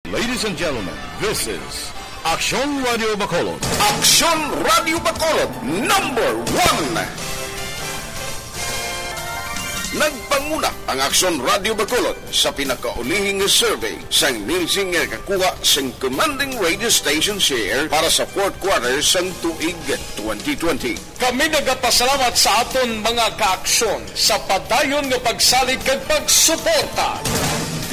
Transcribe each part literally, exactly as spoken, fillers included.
Ladies and gentlemen, this is Aksyon Radio Bacolod. Aksyon Radio Bacolod, number one. Nagpanguna ang Aksyon Radio Bacolod sa pinakaulihing survey sang Nielsen nga nakakuha sang commanding radio station share para sa fourth quarter sang tuig twenty twenty. Kami nagapasalamat sa aton mga kaaksyon sa padayon nga pagsalig kag pagsuporta.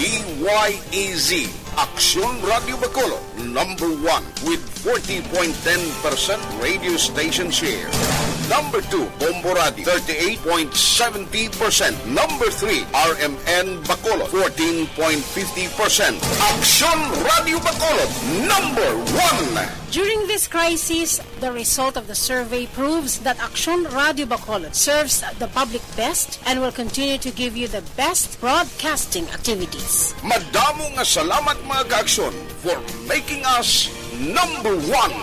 D Y E Z, Aksyon Radio Bacolod, number one with forty point ten percent radio station share. Number two, Bombo Radio, thirty-eight point seventy percent. Number three, R M N Bacolod, fourteen point fifty percent. Aksyon Radio Bacolod, number one. During this crisis, the result of the survey proves that Aksyon Radio Bacolod serves the public best and will continue to give you the best broadcasting activities. Madamo nga salamat, mga kaaksyon, for making us number one.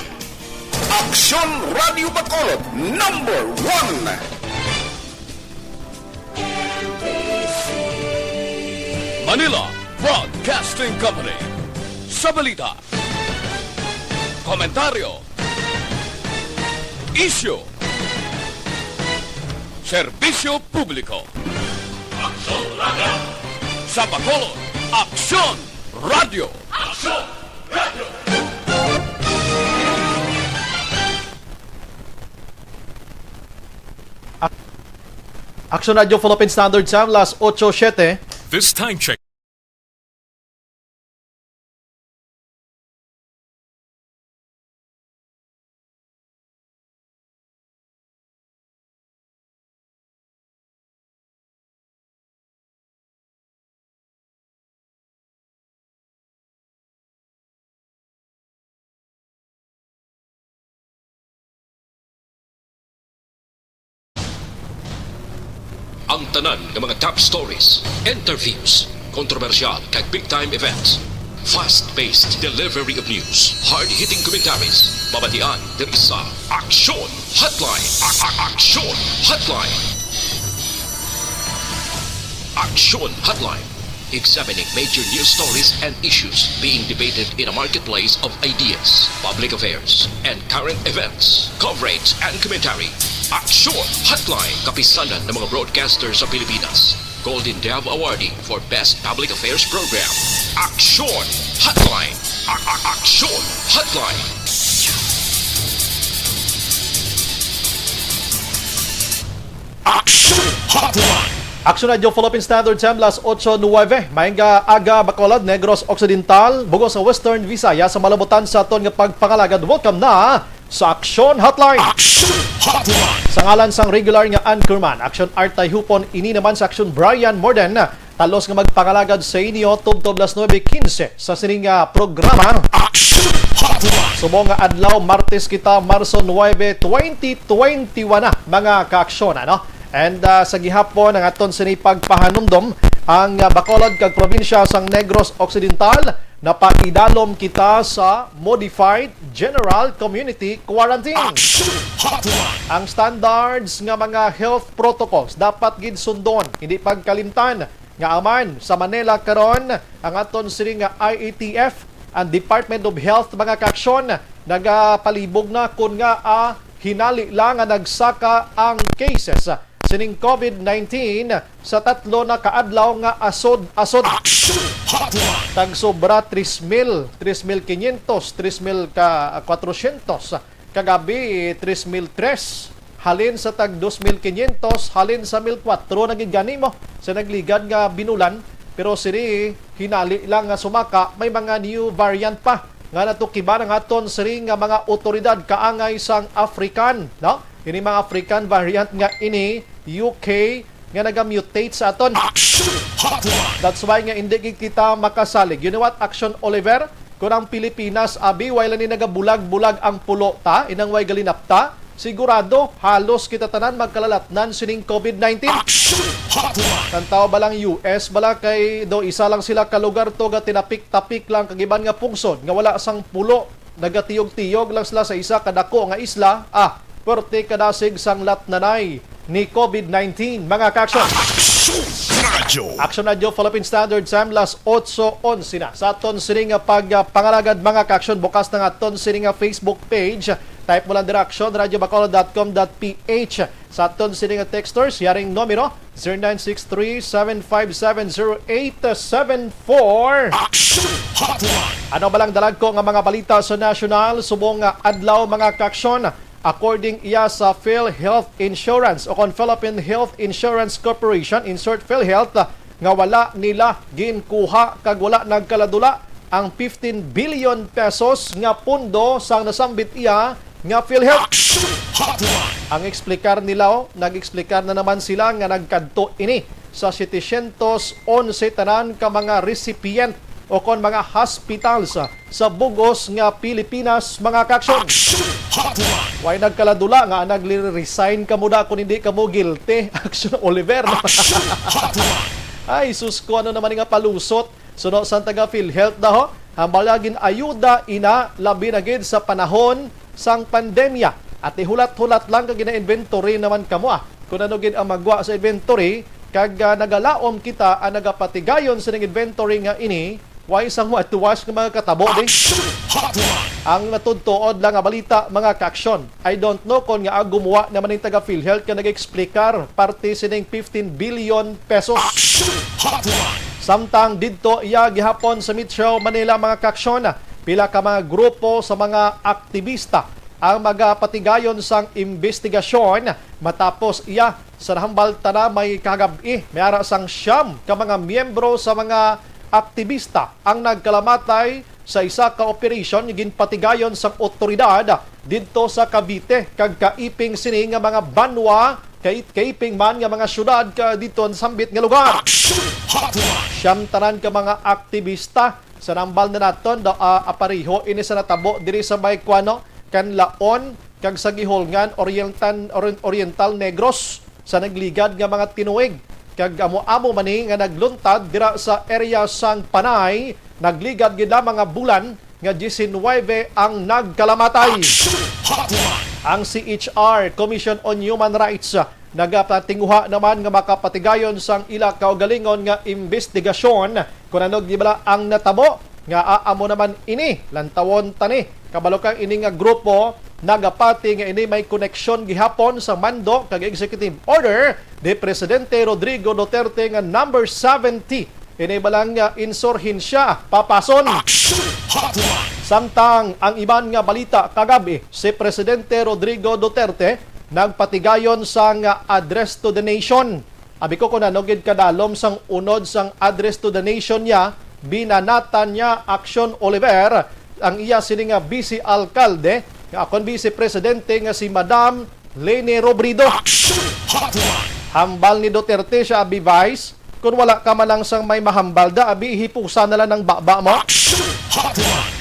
Aksyon Radio Bacolod, number one. Manila Broadcasting Company. Sa balita, komentaryo, isyu, serbisyo publiko. Aksyon Radio. Sa Bacolod, Aksyon Radio. Aksyon Radio. Ak-, Aksyon Radio Philippine Standard Time, las ocho siete. This time check. Ang tanan nga mga top stories, interviews, kontrobersyal kag big time events, fast-paced delivery of news, hard-hitting commentaries, mabatian diri sa Aksyon Hotline. A-, a-, Aksyon Hotline. Aksyon Hotline. Examining major news stories and issues being debated in a marketplace of ideas, public affairs, and current events. Coverage and commentary. Aksyon Hotline. Kapisanan ng mga broadcaster sa Pilipinas. Golden Dove Awardee for Best Public Affairs Program. Aksyon Hotline. A-, a-, Aksyon Hotline. Aksyon Hotline. Aksyon Radio Philippine Standard Time, las ocho nuwebe. Maayong aga, Bacolod, Negros Occidental, bug-os sa Western Visayas, sa malabutan sa aton nga pagpangalagad. Welcome na sa Aksyon Hotline. Aksyon Hotline. Sa ngalan sang regular nga anchorman, Aksyon Art Tayhupon, ini naman sa Aksyon Brian Morden. Talos nga magpangalagad sa inyo tubtob las nuebe quince sa sining, ah, programa. Aksyon Hotline. Subong nga adlaw, Martes kita, Marso nuwebe, twenty twenty-one na, mga kaaksyon, ano? And, ah, sa gihapon, ang aton sini pagpahanumdom, ang, ah, Bacolod kag probinsya sang Negros Occidental napaidalom kita sa Modified General Community Quarantine. Aksyon Hotline. Ang standards nga mga health protocols dapat gid sundon, hindi pagkalimtan nga aman sa Manila karon ang aton sini nga I A T F, ang Department of Health, mga kaaksyon, nagapalibog na kon nga, ah, hinali lang nga nagsaka ang cases sining COVID nineteen sa tatlo na ka adlaw nga asod-asod. Aksyon Hotline. Tagsobra tres mil, tres mil quinientos, tres mil ka, ah, kwatrosyentos. Kagabi, tres mil tres. Halin sa tag dos mil quinientos, halin sa mil kuwatro na gid gani mo sa nagligad nga binulan. Pero sini, hinali lang nga sumaka, may mga new variant pa nga natukiban ang aton sini nga mga awtoridad kaangay sang African, no? Ini mga African variant nga ini, U K, nga nagamutate sa aton. Action Hotline. That's why nga hindi gid kita makasalig. You know what, Action Oliver? Kung ang Pilipinas, abi, way lang ni nagabulag-bulag ang pulo ta, inang way galinapta, sigurado, halos kita tanan magkalalatnan sining COVID nineteen. Action Hotline. Tantaw ba lang U S bala kay do isa lang sila ka lugar to nga tinapik-tapik lang kag iban nga pungsod nga wala sang pulo, nagatiyog-tiyog lang sila sa isa ka dako nga isla. Ah, pwerte kadasig sang latnanay ni COVID nineteen, mga kaaksyon. Action Hotline. Action Radio Philippine Standard Time, las otso onse na. Sa aton sini nga pagpangalagad, mga ka-aksyon, bukas na nga aton sini nga Facebook page. Type mo lang dira, action radio bacolod dot com dot p h. Sa aton sini nga texters, yaring numero, zero nine six three, seven five seven, zero eight seven four. Action Hotline. Ano ba lang dalagko nga mga balita sa nasyonal subong nga adlaw, mga ka-aksyon? According iya sa PhilHealth Insurance o kon Philippine Health Insurance Corporation, in short, PhilHealth, nga wala nila ginkuha kag wala nagkaladula ang fifteen billion pesos nga pundo sang nasambit iya nga PhilHealth. Action Hotline. Ang eksplikar nila, oh, nag-eksplikar na naman sila nga nagkadto ini sa setecientos onse tanan ka mga recipient o kon mga hospitals sa bug-os nga Pilipinas, mga ka-aksyon. Action Hotline. Way nagkaladula nga nagli-resign kamo da kung hindi kamo guilty. Action, Oliver. Action Hotline. Ay, sus ko, ano naman nga palusot? Suno sang taga PhilHealth daho, hambal nga gin-ayuda ina, labi na gid sa panahon sang pandemya. At ihulat-hulat lang kag gina-inventory naman kamo, ah, kung ano gid ang magwa sa inventory, kag, ah, nagalaom kita ang nagapatigayon sining inventory nga ini, way sang what to watch nga mga katabo di. Action Hotline. Ang natudtuod lang nga balita, mga ka-aksyon. I don't know kon nga gumuwa naman ning taga PhilHealth nga nag-explicar parte sining fifteen billion pesos. Action Hotline. Samtang didto iya gihapon sa Metro Manila, mga ka-aksyon, pila ka mga grupo sa mga aktibista ang magapatigayon sang imbestigasyon matapos iya sa nahambal tana may kagab-i, may ara sang siyam ka mga miyembro sa mga aktibista ang nagkalamatay sa isa ka operasyon nga ginpatigayon sang otoridad didto sa Cavite kag kaiping sini nga mga banwa, kay kaiping man nga mga syudad ka didto sa sambit nga lugar. Action Hotline. Siyam tanan ka mga aktibista sa nahambal na naton daw, ah, apareho ini sa natabo diri sa may kuan, no, Canlaon kag sa Guihulngan Orientan-, Orien-, Oriental Negros sa nagligad nga mga tinuig. Kag amo-amo man ni nga nagluntad dira sa area sang Panay, nagligad gid lamang nga bulan nga diecinuebe ang nagkalamatay. Action Hotline. Ang C H R, Commission on Human Rights, nagapatinguha naman nga makapatigayon sang ila kaugalingon nga imbestigasyon kung ano gid bala ang natabo nga, ah, amo naman ini. Lantawon ta ni. Kabalo kang ini nga grupo nagapati nga ini may koneksyon gihapon sa mando kag executive order ni Presidente Rodrigo Duterte nga number seventy. Ini bala nga insurhensya, papason. Action Hotline. Samtang ang iban nga balita kagabi, si Presidente Rodrigo Duterte nagpatigayon sang address to the nation. Abi ko kung ano gid kadalom sang unod sang address to the nation niya, binanatan niya, Action Oliver, ang iya sini nga vice alkalde, nga akon vice presidente nga si Madam Leni Robredo. Action Hotline. Hambal ni Duterte siya, abi, Vice, kung wala ka man lang sang may mahambal da, abi, hipusa na lang ang baba mo. Action Hotline.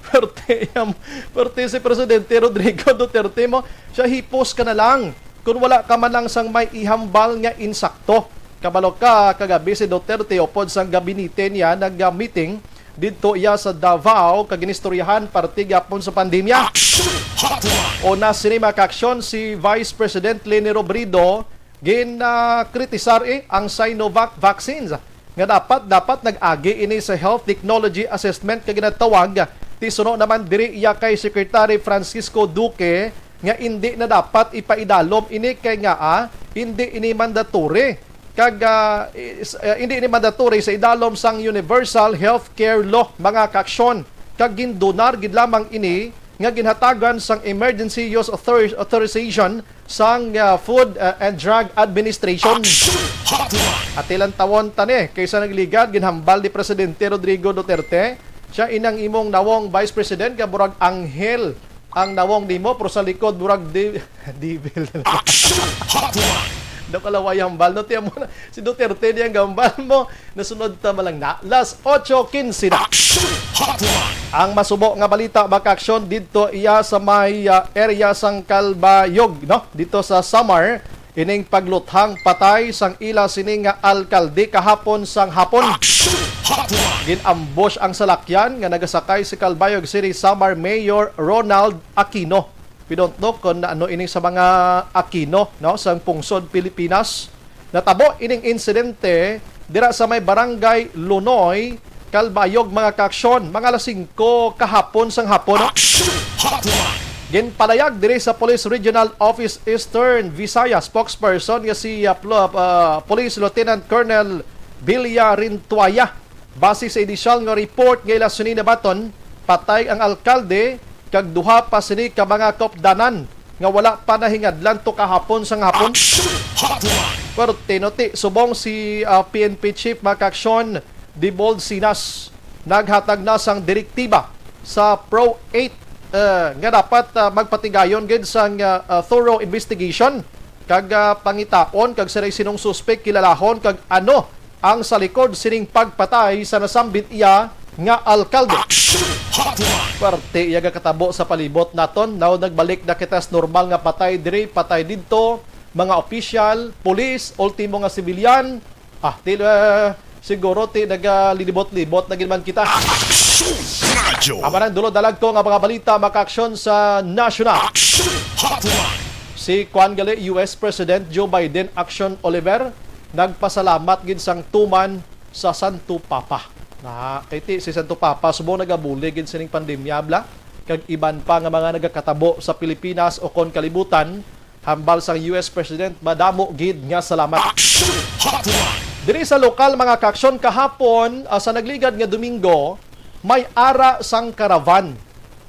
Perte, yam, perte si Presidente Rodrigo Duterte mo, siya, hipos ka na lang. Kung wala ka man lang sang may ihambal nga insakto. Kabalo ka, kagabi si Duterte upod sang gabinete niya nag-meeting didto iya sa Davao kag ginistoryahan parte gyapon sa pandemya. Action Hotline. Una sini, mga ka-aksyon, si Vice President Leni Robredo gin, ah, kritisar, eh, ang Sinovac vaccines nga dapat, dapat nag-agi ini sa health technology assessment nga ginatawag. Ti suno naman diri iya kay Secretary Francisco Duque nga indi na dapat ipaidalom ini kay nga, ah, indi ini mandatory. Kag, ah, is-, ah, indi ini mandatory sa idalom sang Universal Healthcare Law, mga ka-aksyon. Kag gindunar gid lamang ini nga ginhatagan sang Emergency Use Author-, Authorization sang, ah, Food, ah, and Drug Administration. Action Hotline. Ati lang tawon ta ni, kaysa nagligad, ginhambal ni Presidente Rodrigo Duterte, siya, inang imong nawong Vice President nga murag anghel ang nawong nimo, pero sa likod murag di-, devil. Action Hotline. Daw kalaway hambal, no? Tiyan mo na, si Duterte niya ang gambal mo. Nasunod ta malang na. Las otso quince na. Action Hotline. Ang masubo nga balita, mga ka-aksyon, didto iya sa may, ah, area sang Calbayog, no? Dito sa Samar, ining pagluthang patay sang ila sini nga alkalde kahapon sang hapon. Action Hotline. Gin-ambush ang salakyan nga nagasakay si Calbayog City Samar Mayor Ronald Aquino. We don't know kung ano ini sa mga Aquino, no, sang pungsod Pilipinas. Natabo ining insidente dira sa may barangay Lunoy, Calbayog, mga kaaksyon, mga alas singko kahapon sang hapon, no? Action Hotline! Ginpalayag diri sa Police Regional Office Eastern Visayas spokesperson nga si, ah, Plo-, ah, Police Lieutenant Colonel Villa Rintuaya. Base sa inisyal nga report nga ila sini nabaton, patay ang alkalde kag duha pa sini ka mga kaupdanan nga wala pa nahingadlan to kahapon sang hapon. Action Hotline! Pero tinuti, subong si, ah, P N P Chief, mga kaaksyon, Dibold Sinas, naghatag na sang direktiba sa Pro eight, eh, nga dapat, ah, magpatigayon gid sang, ah, ah, thorough investigation kag, ah, pangitaon kag siray sinong suspek kilalahon kag ano ang sa likod sining pagpatay sa nasambit iya nga alkalde. Action Hotline! Parte iya nga katabo sa palibot naton. Now, nagbalik na kita sa normal nga patay diri, patay didto, mga opisyal, pulis, ultimo nga sibilyan. Ah, til-, eh, siguro ti nagalilibot-libot na gid man kita. Action Radyo! Amo nang dulo dalag ko nga mga balita, mga kaaksyon, sa nasyonal. Action Hotline! Si kuan gali, U S President Joe Biden, Action Oliver, nagpasalamat gid sang tuman sa Santo Papa. Na, kay ti si Santo Papa subong nagabulig gid sining pandemya, bala, kag iban pa nga mga nagakatabo sa Pilipinas o kon kalibutan, hambal sang U S President, madamo gid nga salamat. Action Hotline! Diri sa lokal, mga kaaksyon, kahapon, ah, sa nagligad nga Domingo, may ara sang karavan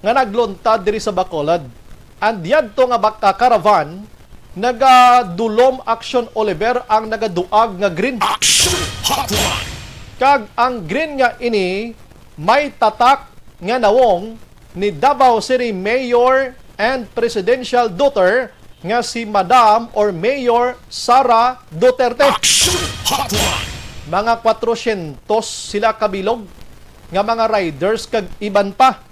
nga nagluntad diri sa Bacolod. And yadto nga baka karavan, nagadulom, Action Oliver, ang nagaduag nga green. Action Hotline! Kag ang green nga ini may tatak nga nawong ni Davao City Mayor and Presidential Daughter nga si Madam or Mayor Sara Duterte. Action Hotline! Mga kwatrosyentos sila kabilog nga mga riders kag iban pa.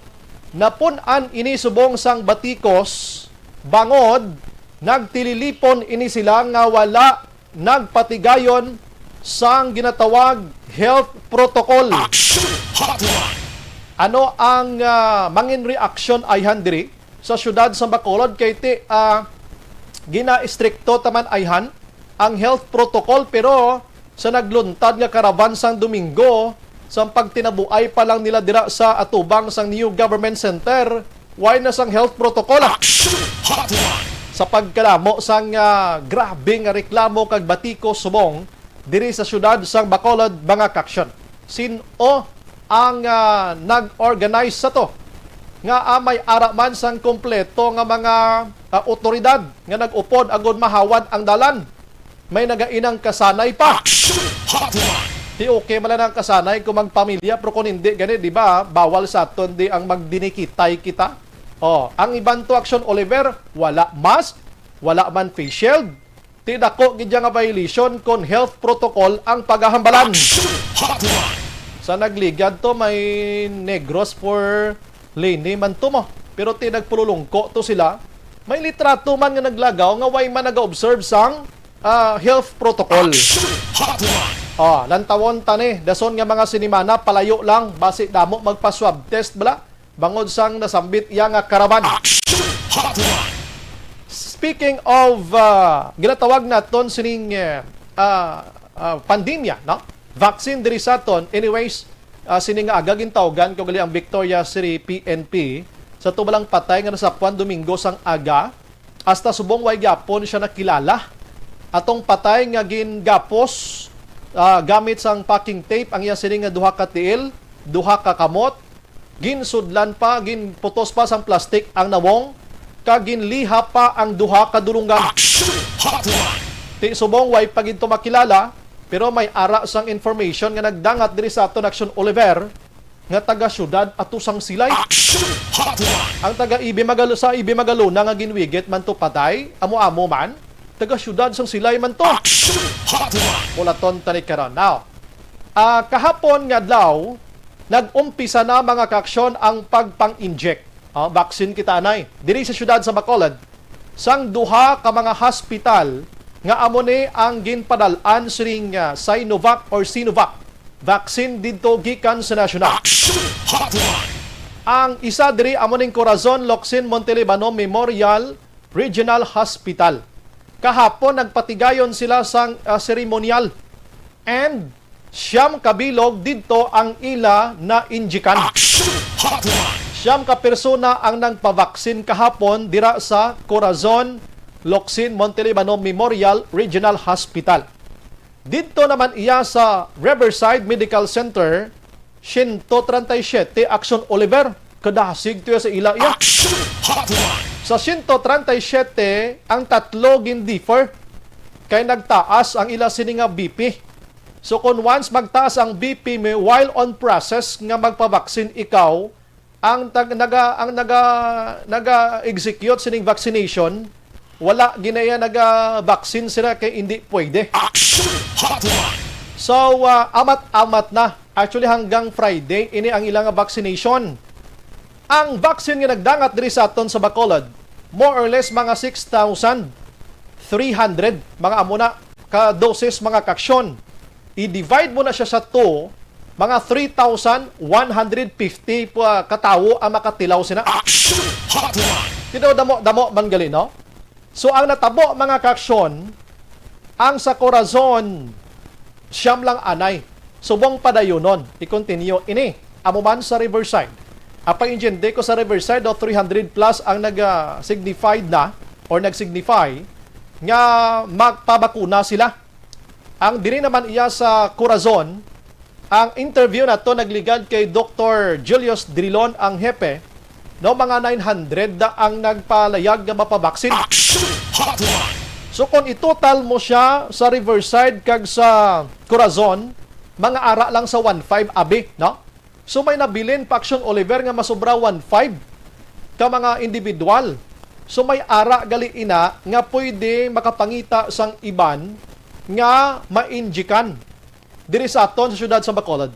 Napun-an ini subong sang batikos, bangod nagtililipon ini sila nga wala nagpatigayon sang ginatawag health protocol. Action Hotline! Ano ang, ah, mangin reaksyon ayhan diri sa siyudad sa Bacolod? Kay ti, ah, gina-estrikto ta man ayhan ang health protocol, pero sa nagluntad nga karavan sang Domingo, sang pagtinabuay pa lang nila dira sa atubang sang New Government Center, way na sang health protocol. Action Hotline! Sa pagkadamo sang, ah, grabe nga reklamo kag batikos subong diri sa siyudad sang Bacolod, mga kaaksyon, sin-o ang, ah, nag-organize sa to nga, ah, may ara man sang kompleto nga mga, ah, awtoridad nga nag-upod agod mahawad ang dalan? May nagainang kasanay pa. Action Hotline! Di okay man lang ang kasanay kung magpamilya, pero kung hindi gani, di ba, bawal sa aton di ang magdinikitay kita. Oh, ang iban to, Action Oliver, wala mask, wala man face shield. Ti dako gid nga violation kon health protocol ang pagahambalan. Action Hotline! Sa nagligad to, may Negros for Leni man to mo. Pero ti nagpululungko to sila. May litrato man nga naglagaw nga way man nag-observe sang, ah, health protocol. Action Hotline! Ah, lantawon ta ni, dason nga mga sinimana, palayo lang, basi damo magpa-swab test bala, bangod sang nasambit iya nga karaban. Action Hotline! Speaking of, ah, ginatawag naton sining, eh, ah, ah, pandemya, no? Vaccine diri sa aton. Anyways, ah, sini nga aga gintawgan ko gali ang Victoria City P N P sa tubalang patay nga nasapwan Domingo sang aga, hasta subong way gyapon siya nakilala. Atong patay nga gingapos, ah, gamit sang packing tape ang iya sini nga duha ka tiil, duha ka kamot, ginsudlan pa, ginputos pa sang plastik ang nawong, kag ginlihap pa ang duha ka dulonggan. Action Hotline! Ti subong way pa gid to makilala, pero may ara sang information nga nagdangat diri sa aton, Action Oliver, nga taga-siyudad ato sang Silay. Action Hotline! Ang taga-Ibi Magal-, sa Ibi Magalona nga ginwigit man to patay, amo-amo man, taga-siyudad sang Silay man to. Action Hotline! Pulaton ta ni karon. Now, ah, kahapon nga adlaw, nag-umpisa na, mga kaaksyon, ang pagpang-inject. Ah, vaccine kita anay. Diri sa siyudad sa Bacolod, sang duha ka mga hospital nga amo ni ang ginpadal-an sining, ah, Sinovac or Sinovac vaccine didto gikan sa nasyonal. Action Hotline! Ang isa diri amo ning Corazon Locsin Montelibano Memorial Regional Hospital. Kahapon, nagpatigayon sila sang, ah, seremonyal. And siyam ka bilog didto ang ila na-injikan. Action Hotline! Siyam ka persona ang nagpabaksin kahapon dira sa Corazon Locsin Montelibano Memorial Regional Hospital. Didto naman iya sa Riverside Medical Center, siyento treinta y siete, Action Oliver. Kadasig to sa ila iya. Action Hotline! Sa siyento treinta y siete, ang tatlo gin-defer kay nagtaas ang ila sini nga B P. So, kung once magtaas ang B P mo while on process nga magpabaksin ikaw, ang tag-, naga-, ang naga-, naga-execute sining vaccination, wala ginaya naga-vaccine sila kay hindi pwede. Action Hotline! So, ah, amat-amat na. Actually, hanggang Friday, ini ang ilang vaccination. Ang vaccine nga nagdangat diri sa aton sa Bacolod, more or less mga six thousand three hundred, mga amo na ka doses, mga kaaksyon. I-divide mo na siya sa two, mga three thousand one hundred fifty pa katawo ang makatilaw sina. Action Hotline! Tinuod, damo-damo man gali, no? So, ang natabo, mga kaaksyon, ang sa Corazon, siyam lang anay. Subong padayunon, i-continue ini. Amo man sa Riverside. Apay, intindi ko sa Riverside, o, three hundred plus ang nag-, ah, signified na or nag-signify nga magpabakuna sila. Ang diri naman iya sa Corazon, ang interview nato nagligad kay Doktor Julius Drilon, ang hepe, no, mga nine hundred na ang nagpalayag nga mapabaksin. Action Hotline! So, kung itotal mo siya sa Riverside kag sa Corazon, mga ara lang sa one five abi, no? So, may nabilin pa, Action Oliver, nga masobra one five ka mga individual. So, may ara gali ina nga pwede makapangita sang iban nga mainjikan diri sa aton sa siyudad sa Bacolod.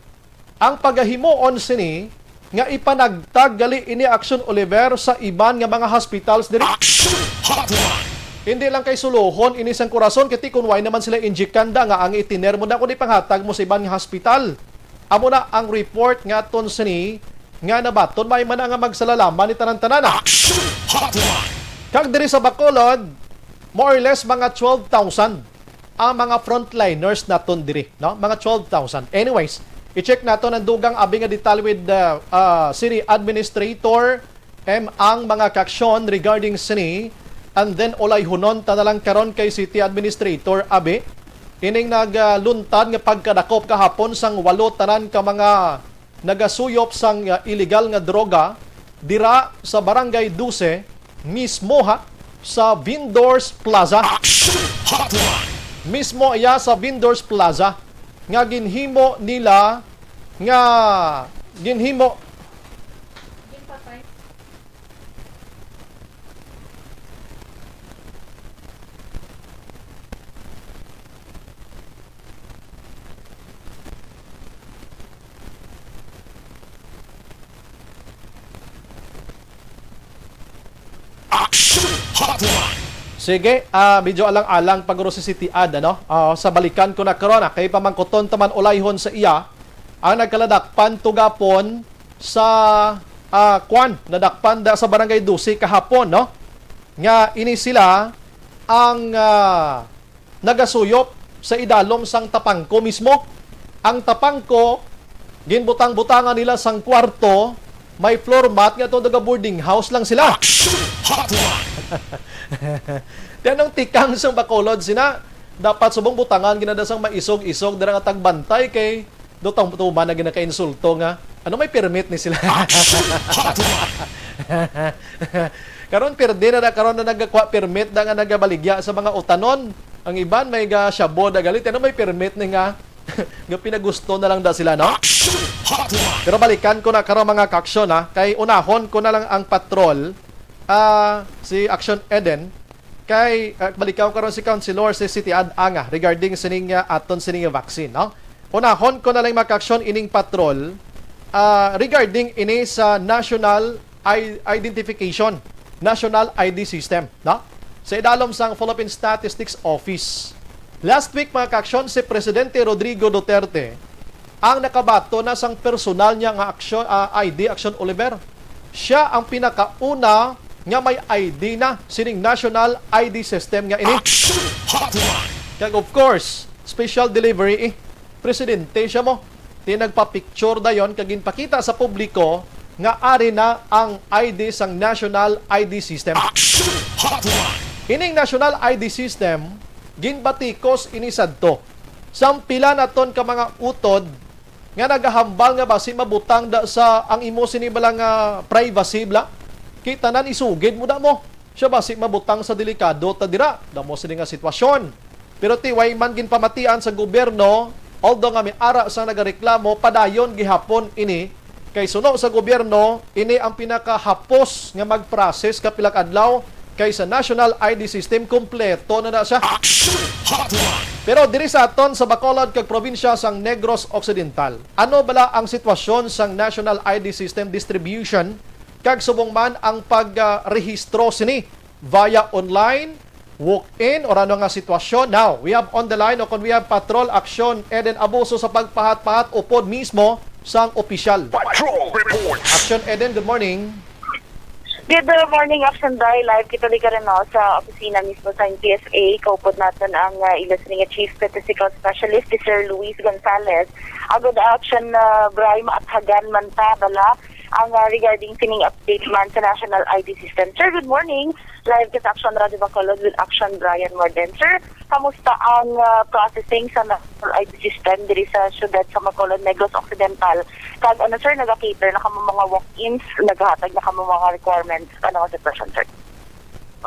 Ang pagahimuon sini nga ipanagtag gali ini, Action Oliver, sa iban nga mga hospitals diri. Action Hotline! Hindi lang kay suluhon ini sang Corazon, kay ti kun why naman sila injikan da nga ang itiner mo na kundi panghatag mo sa iban nga hospital. Amo na ang report nga aton sini nga nabaton, may man nga magsalalaman ni tanan-tanan. Action Hotline! Kag diri sa Bacolod, more or less mga twelve thousand ang mga frontliners naton diri, no? Mga twelve thousand. Anyways, i-check naton ang dugang abi nga detalye with the, uh, city administrator, em, ang mga kaaksyon regarding sini, and then ulayhonon ta na lang karon kay city administrator abi ining nagluntad nga pagkadakop kahapon sang walo tanan ka mga nagasuyop sang, uh, illegal nga droga dira sa Barangay Dose, mismo ha, sa Vendors Plaza. Action Hotline! Mismo iya sa Vendors Plaza nga ginhimo nila, nga ginhimo Action Hotline! Sige, ah, medyo alang-alang pa guro si City Ad, ano? Ah, sa balikan ko na karon, ah, kay pamangkuton ta man ulayhon sa iya, ang nagkaladakpan tugapon sa, ah, kwan, nadakpan da sa Barangay Dose kahapon, no? Nga ini sila ang, ah, nagasuyop sa idalom sang tapangko mismo. Ang tapangko, ginbutang-butangan nila sang kwarto, may floor mat nga tungod nga boarding house lang sila. Action Hotline! Di anong tikang sang Bacolod sina, dapat subong butangan ginada sang maisog-isog dira nga tagbantay kay do tang tuman na ginakainsulto nga, "Ano, may permit ni sila?" Action Hotline! Karon, pirdi na, na karon na nagkuha permit na nga nagabaligya sa mga utanon. Ang iban may ga shabu na galit. Ano, may permit ni nga, nga pinagusto na lang da sila, no? Action Hotline! Pero balikan ko na karon, mga kaaksyon, ha, kay unahon ko na lang ang patrol, ah, si Action Eden, kay, ah, balikan ko karon si Councilor, si City Ad Anga regarding sining, ah, aton sining vaccine, no? Unahon ko na lang, mga kaaksyon, ining patrol, ah, regarding ini sa national i-, identification, national I D system, no? Sa idalom sang Philippine Statistics Office. Last week, mga kaaksyon, si Presidente Rodrigo Duterte ang nakabaton na sang personal niya nga aksyon, ah, I D, Action Oliver. Siya ang pinakauna nga may I D na sining national I D system nga ini. Action Hotline! Kag of course, special delivery eh. Presidente siya mo. Ti nagpa-picture dayon kag ginpakita sa publiko nga ari na ang I D sang national I D system. Action Hotline! Ining national I D system, ginbatikos ini sadto sang pila naton ka mga utod nga nagahambal nga basi mabutang da sa ang imo sini bala nga privacy bala. Kay tanan isugid mo da mo. Siya basi mabutang sa delikado ta dira. Damo sini nga sitwasyon. Pero ti way man ginpamatian sa gobyerno, although nga may ara sang nagareklamo, padayon gihapon ini. Kay suno sa gobyerno, ini ang pinakahapos nga mag-process ka pila ka adlaw, kay sa national I D system kompleto na na siya. Action Hotline! Pero diri sa aton sa Bacolod kag probinsya sang Negros Occidental, ano bala ang sitwasyon sang national I D system distribution kag subong man ang pagrehistro sini via online, walk-in, or ano nga sitwasyon? Now, we have on the line, o kung we have Patrol Action Eden Abuso sa pagpahat-pahat upod mismo sang opisyal. Patrol Report! Action Eden, good morning. Good morning, Action Day. Live kita di ka rin, no, sa opisina mismo sa N P S A. Kaupod natin ang uh, ilas nga Chief Statistical Specialist, si Sir Luis Gonzalez. Agod Action, uh, Bray, maathagan man ta, bala, ang uh, regarding sining update man sa National I D System. Sir, good morning. Live ka sa Action Radio Bacolod with Action Brian Morden. Sir, kamusta ang uh, processing sa National I D System diri sa siyudad sa Bacolod, Negros Occidental? Kag ano, sir, naga-cater na kamo mga walk-ins, naghatag na kamo mga requirements? Ano ang sitwasyon, sir?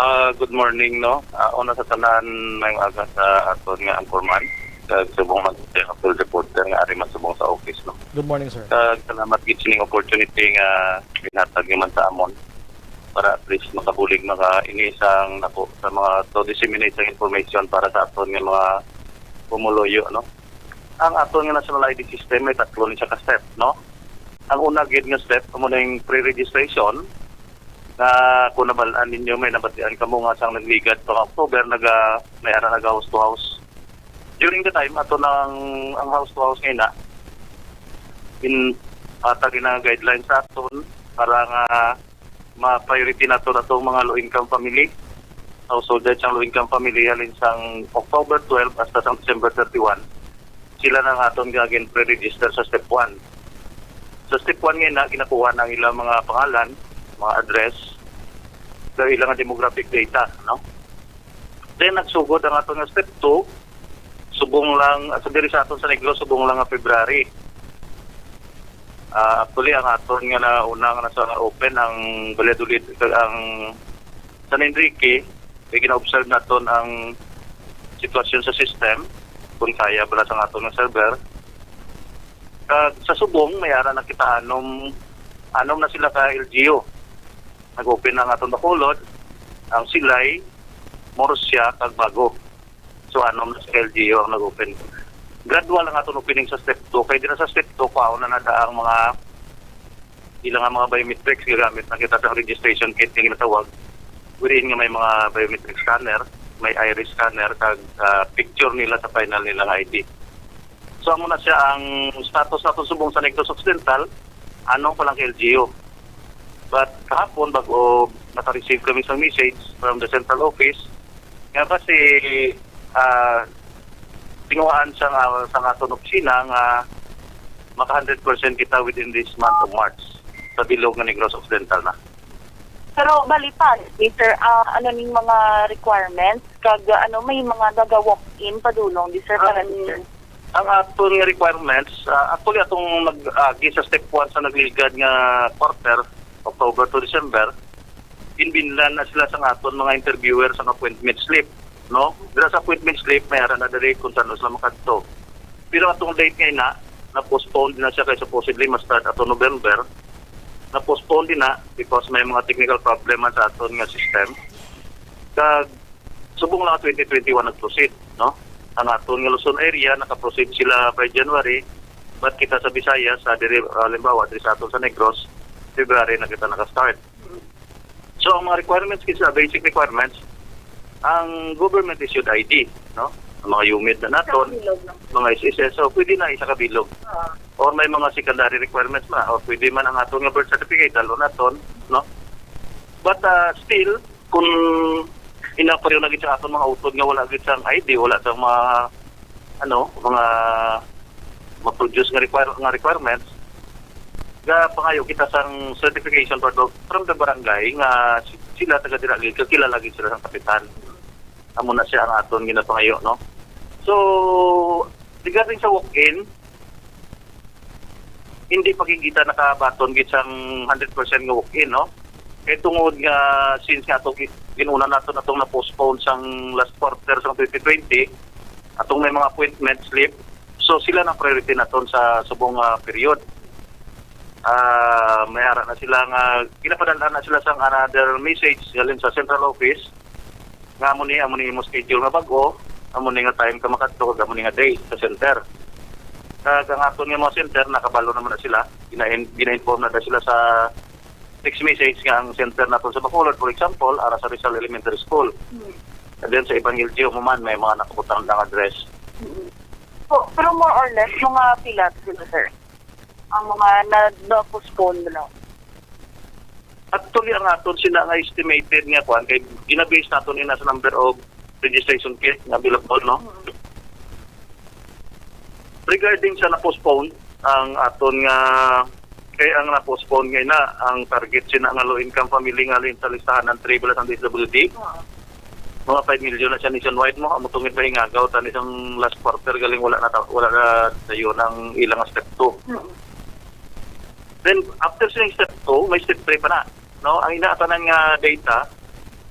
Ah, good morning, no? Ah, una sa tanan, may aga sa aton nga anchorman. Kag subong man sa field reporter nga ari man subong sa office, no? Good morning, sir. Kag salamat gid sining opportunity nga ginhatag niyo man sa amon para at least makabulig, maka ini sang nako sa mga to disseminate sang information para sa aton nga mga pumuluyo, no? Ang aton nga national I D system may tatlo ni siya ka step, no? Ang una gid nga step amo ning pre-registration, nga kung nabal-an ninyo, may nabatian kamo nga sang nagligad pa nga October, naga may ara naga house to house. During the time ato nang ang house to house nga ina, in atag ina nga guidelines sa aton para nga ma-priority nato atong mga low income family, household heads sang low income family halin sang October twelve hasta sang December thirty-one. Sila na nga aton nga gin pre-register sa step one. Sa step one nga ina, ginakuha na ang ilang mga pangalan, mga address, sa ilang demographic data, no? Then nagsugod ang aton nga step two, subong lang sa diri sa aton sa Negros, subong lang nga February. Ah, actually, ang aton nga nauna nga nasa open ang Valladolid, ang San Enrique, kay gina-observe naton ang sitwasyon sa system kung kaya bala sa aton nga server. Kag sa subong, may ara na kita anom, anom na sila ka L G U. Nag-open na ang aton Bacolod, ang Silay, Murcia, kag Bago. So, anom na sa L G U ang nag-open. Gradual ang aton opening sa step two. Kay dira sa step two, kuhaon na nada ang mga ilang nga mga biometrics, gagamit na kita sa registration kit nga ginatawag. Wherein nga may mga biometric scanner, may iris scanner, kag ah, picture nila sa final nilang I D. So, amo na siya ang status naton subong sa Negros Occidental, anom pa lang ka L G U. But kahapon, bago naka-receive kami sa message from the central office, nga kasi ah, tinguhaan sa, nga, sa aton opisina nga maka hundred percent kita within this month of March sa bilog nga Negros Occidental na. Pero bali pa, sir, ah, ano ning mga requirements? Kag ah, ano, may mga naga-walk-in padulong di, sir, para Ang, dito? Ang aton nga requirements, ah, actually, atong nag-agi sa step one sa nagligad nga quarter, October to December, ginbinlan na sila sa aton mga interviewer sa appointment slip, no? Dira sa appointment slip, may ara na diri kung saan sila makadto. Pero atong date nga ina, na-postpone na siya kay supposedly ma-start ato November. Na-postpone din na because may mga technical problem man sa aton nga system. Kag subong lang twenty twenty-one nag-proceed, no? Ang aton nga Luzon area, naka-proceed sila by January, but kita sa Visayas, sa diri, halimbawa, diri sa aton sa Negros, February na kita naka-start. So, ang mga requirements, kisa basic requirements, ang government issued I D, no? Ang mga UMID na naton, Sa bilog lang. Mga S S S, so pwede na isa ka bilog. Ah. Or may mga secondary requirements na, or pwede man ang aton nga birth certificate, dalo naton, no? But, ah, still, kung ina pa rin na gid sa aton mga utod nga wala gid sang I D, wala sang mga, ano, mga ma-produce nga require-, nga requirements, ga pangayo kita sang certification from the, from the barangay nga si-, sila taga dira gid, kakilala gid sila sang kapitan. Amo na siya ang aton ginapangayo, no? So, regarding sa walk-in, hindi pa gid kita nakabaton gid sang hundred percent nga walk-in, no? Kay tungod nga, since nga atong gi-, gin-una naton atong na-postpone sang last quarter sang twenty twenty, atong may mga appointment slip, so sila nang priority naton sa subong nga period. Ah, may ara na sila nga, ginapadala na sila sang another message galing sa central office, nga amo ni, amo ni imo schedule nga bag-o, amo ni nga time ka makadto, kag amo ni nga day sa center. Kag ang aton nga mga center, nakabalo naman na sila. Gina-, gina-inform na, na sila sa text message nga ang center nato sa Bacolod, for example, ara sa Rizal Elementary School. Hmm. And then sa ibang L G U mo man, may mga nakabutang ang address. Mm. Po, pero more or less, mga pila sila, sir? Ang mga na, na-postpone na? Actually, ang aton sina nga estimated nga kwan, kay ginabase naton ina sa number of registration kit nga available, no? Mm. Regarding sa na-postpone, ang aton nga, kay ang na-postpone nga ina, ang target sina nga low income family nga halin sa listahan ng triple at ang D S W D, Oo. mga five million na siya nationwide mo, amo tungod pa hingagaw, tani sang last quarter, galing wala na ta-, wala na dayon ang ilang step two. Mm. Then, after sa step two, may step three pa na. No? Ang ina tanan nga data,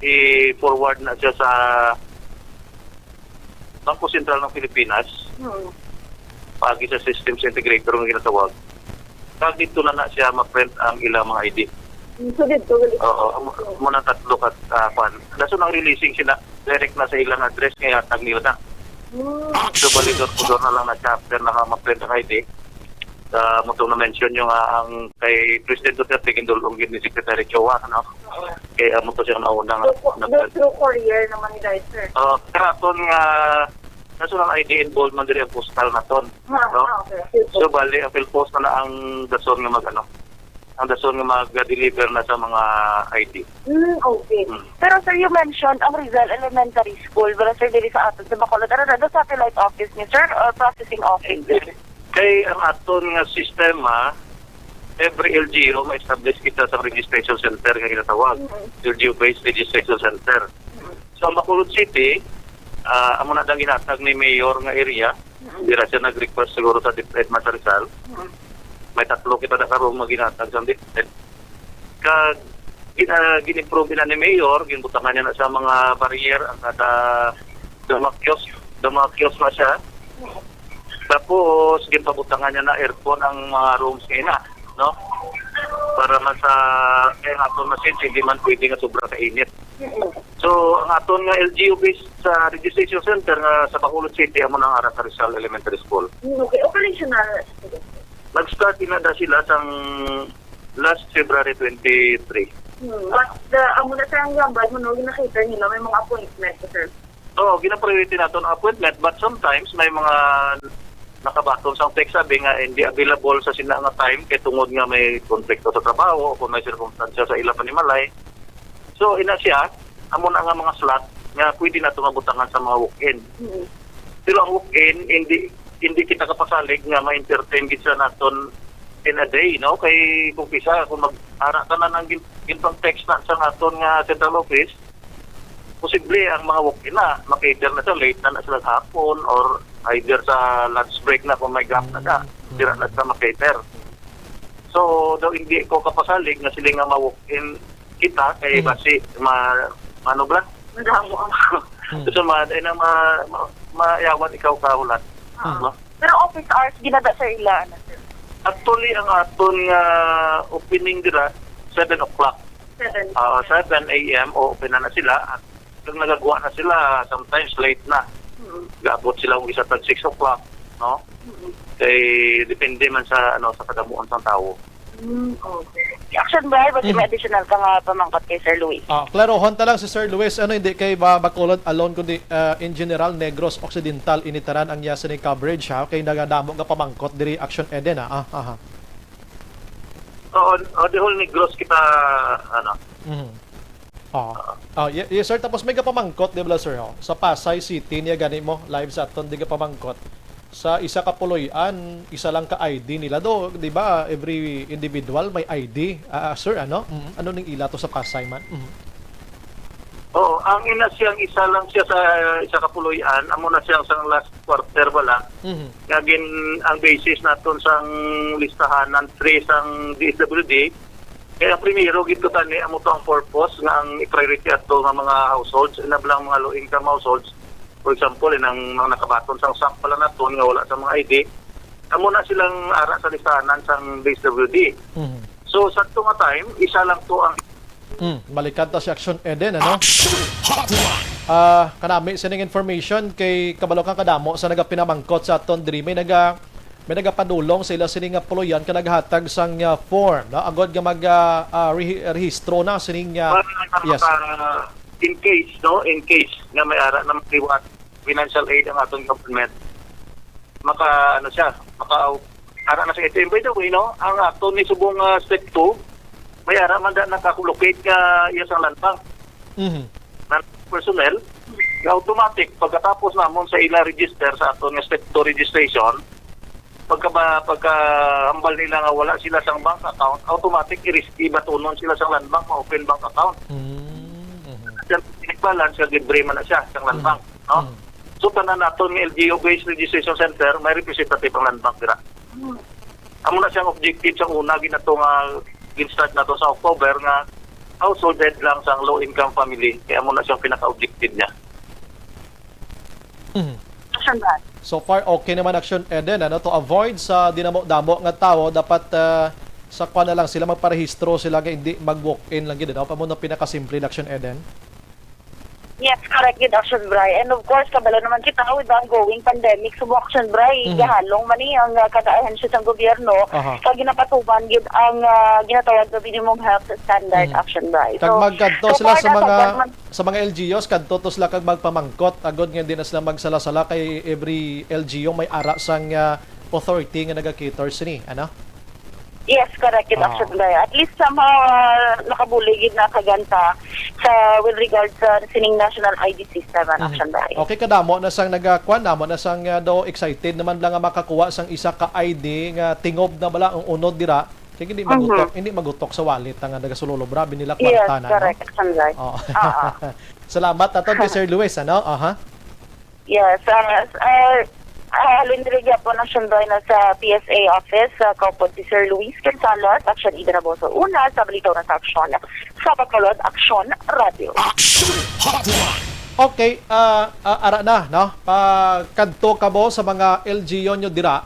i-forward na siya sa Bangko Sentral ng Pilipinas, Hmm. paagi sa systems integrator nga ginatawag. Kag dito na na siya ma-print ang ilang mga I D. Hmm, so dito, gali- Oo, amo, amo na tatlo ka, ah, kwan. Dason ang releasing sila, direct na sa ilang address nga ihatag nila na. Hmm. So, bali door to door na lang na siya after na ma-print ang I D. Sa mo itong na-mention yung, ah, ang kay President Duterte, gindulong gid ni Secretary Chua, no? Oo. Kay amo to siya nauna nga So, co-, nag- through courier naman ni guys, sir? Ah, pero aton nga national I D involved man diri ang postal naton, Ah, no? ah, okay. Okay po. So, bali, ang PhilPost na na ang dason nga mag-, ano, ang dason nga mag-deliver na sa mga I D. Mm, okay. Mm. Pero, sir, you mentioned ang Rizal Elementary School, pero, sir, diri sa aton sa Bacolod, ano na, the satellite office ni sir or processing office? Hindi. Kay ang aton nga sistema, every L G U, ma-establish kita sa registration center nga ginatawag, Mm. L G U-based registration center. Mm. So, ang Bacolod City, ah, amo na ang ginatag ni Mayor nga area. Mm. Dira siya nag-request siguro sa DepEd man sa Rizal. Mm. May tatlo kita na karon nga ginatag sa DepEd. Kag gina-, gin-improve na ni Mayor, ginbutangan niya na sa mga barrier ang kada, the mga kiosk, the mga kiosk na siya. Mm. Tapos, ginpabutangan niya na aircon ang mga rooms niya na, no? Para man sa, kaya nga aton machines, hindi man pwede nga sobra ka init. Mm. So, ang aton nga L G U based sa registration center nga sa Bacolod City, amo na ang ara sa Rizal Elementary School. Mm, okay. Operational na sila. Nag-start na da sila sang last February twenty-three. Hmm. But the, amo na sa ang gambal mo, no, nakita nila may mga appointment, sir. Oo, gina-priority naton ang appointment, but sometimes may mga nakabaton sang text, sabi nga hindi available sa sina nga time kay tungod nga may konflikto sa trabaho o kung may sirkumstansya sa ila panimalay. So, ina siya, amo na nga mga slot nga pwede nato mabutangan sa mga walk-in. Mm. Pero ang walk-in, hindi, hindi kita kapasalig nga ma-entertain gid sa naton in a day, no? Kay kung kisa, kung mag-ara ka na ng gin-, ginpang-text na sa aton nga central office, posible ang mga walk-in na, makater na sa late na, na sila sa hapon or either sa lunch break na kung may gap na ka, Mm. sila na sa makater. So, daw hindi ko kapasalig nga sila nga ma-walk-in kita kay Mm. basi ma-, ano ba? Madamo ang Mm. So, ma-, ay na ma-, ma-, mayawan ikaw kahulat. Ah. No? Pero office hours, ginada sa ila, ano, sir? Actually, ang aton nga opening dira, seven o'clock. Seven. Ah, seven A M, o open na, na sila. At kung nagagawa na sila, sometimes late na. Mm. Gaabot sila kung isa tag six o'clock, no? Mm. Kay depende man sa, ano, sa kadamuan sang tawo. Mm, okay. Action ba? Basi may Mhm. additional ka nga pamangkot kay Sir Luis? Ah, klarohon ta lang si Sir Luis, ano, hindi kay ba Bacolod alone, kundi, ah, in general, Negros Occidental, initaran ang iya sini coverage, ha? Kay nagadamo nga pamangkot diri, Action Eden, ha? Ah, aha. Oo, o, the whole Negros kita, ano, Mhm. Oh. Oh, ye- yes, sir. Tapos may gapamangkot, di ba, sir? Oh? Sa Pasay City, niya gani mo, live sa aton, di gapamangkot. Sa isa ka puloy-an, isa lang ka I D nila. Do, di ba, every individual may I D. Ah, ah, sir, ano? Mm, ano ning ila to sa Pasay man? Mm. Oo, ang ina siyang isa lang siya sa isa ka puloy-an, amo na siyang sang last quarter bala. Mhm. Nga gin ang basis naton sang listahan ng three sang D S W D. Kaya ang primero gid ko tani amo to ang purpose nga ang priority ato nga mga households, ina lang mga low income households. For example, inang mga nakabaton sang SAP pala naton nga wala sa mga I D. Amo na silang ara sa listahanan sang D S W D. Mhm. So, sa to nga time, isa lang to ang Mm, balikan ta si Action Eden, ano? Action Hotline. Ah, kanami sining information kay kabalo ka kadamo sa nagapinamangkot sa aton diri may naga may nagapadulong sa ila sini nga puloy-an ka naghatag sang ah, form, no? Agod nga mag ah, ah, rehi- rehistro na sining ah, yes. Maka- in case, no, in case nga may ara na liwat financial aid ang aton government, maka ano siya, maka ara na sa A T M. By the way, no, ang aton ni subong ah, step two, may ara man da nakakulocate nga iya sang land bank Mhm. ng personnel nga automatic pagkatapos namon sa ila register sa aton nga step two registration, pagka ba, pagka hambal nila nga wala sila sang bank account, automatic i-, ibatunon sila sang land bank, ma-open bank account. Mm, mhm. Then, balance, libre man na siya sang land bank, no? Mhm. So, tanan naton nga L G U-based registration center, may representative ang land bank dira. Amo na siyang objective sa una, ginato nga gin-start nato sa October nga household head lang sang low income family. Kaya amo na siyang pinaka-objective niya. Mhm. Action ba? So far, okay naman, Action Eden, ano, to avoid sa dinamo-damo nga tawo, dapat ah, sa kwan na lang sila, magparehistro sila nga hindi mag-walk-in lang gid, ano? Amo na pinakasimple, Action Eden. Yes, correct gid, Action Bray. And of course, kabalo naman kita with the ongoing pandemic. So, Action Bray, Mhm. gahalong man ni ang uh, kada ahensya sa gobyerno. Aha. Kag ginapatuman gid ang uh, ginatawag na minimum health standard, Mhm. Action Bray. Kag So, magkadto so sila far, sa nasa mga government- sa mga L G Us, kadto to sila kag magpamangkot, agod nga di na sila magsala-sala kay every L G U may ara sang ah, authority nga naga-cater sini, ano? Yes, correct gid, Ah. Action Bray. At least somehow uh, nakabulig gid na kaganta sa with regard sa sining national I D system, Mhm. Action Bray. Okay, kadamo na sang nagakwan, damo na sang ah, daw excited naman lang nga makakuha sang isa ka I D nga tingob na bala ang unod dira. Kay hindi magutok, hindi magutok sa wallet ang nagasulolo, bra, binila Yes, kwarta na, no? Correct, Action Bray. Oh. Oo. Salamat aton kay Sir Luis, ano? Aha. Yes, uh, uh, uh, halin diri gyapon ang Action Bray na sa P S A office, uh, kaupod si Sir Luis Gonzalez, Action Ida Naboso Una, sa Balitaw na sa Action. Sa Bacolod, Action Radio. Action Hotline. Okay, ah, ah, ara na, no? Pagkadto kamo sa mga L G U nyo dira.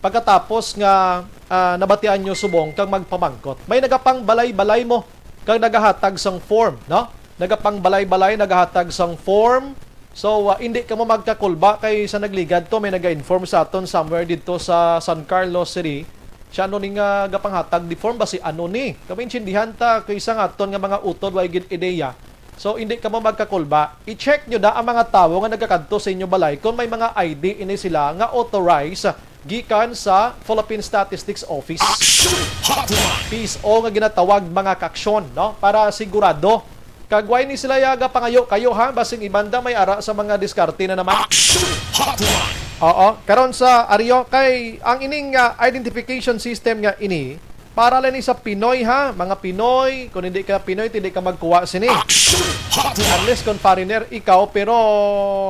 Pagkatapos nga ah, nabatian nyo subong kag magpamangkot, may nagapangbalay-balay mo kag nagahatag sang form, no? Nagapangbalay-balay, nagahatag sang form. So, ah, hindi kamo magkakulba kay sa nagligad to may naga-inform sa aton somewhere didto sa San Carlos City. Siya ano ni nga gapanghatag di form ba si ano ni? Kami intindihan ta kay sa aton nga mga utod way gid ideya. So, hindi kamo magkakulba. I-check nyo da ang mga tawo nga nagakadto sa inyo balay kung may mga I D ini sila nga authorized gikan sa Philippine Statistics Office. Action Hotline. P S O nga ginatawag mga kaaksyon, no? Para sigurado. Kag way ni sila yaga pangayo kayo, ha? Basing ibanda may ara sa mga diskarte na naman. Action Hotline. Oo. Karon sa Ario, kay ang ining ah, identification system nga ini, para lang ni sa Pinoy, ha? Mga Pinoy, kung hindi ka Pinoy, hindi ka magkuha sini. Action Hotline. Unless kung foreigner ikaw, pero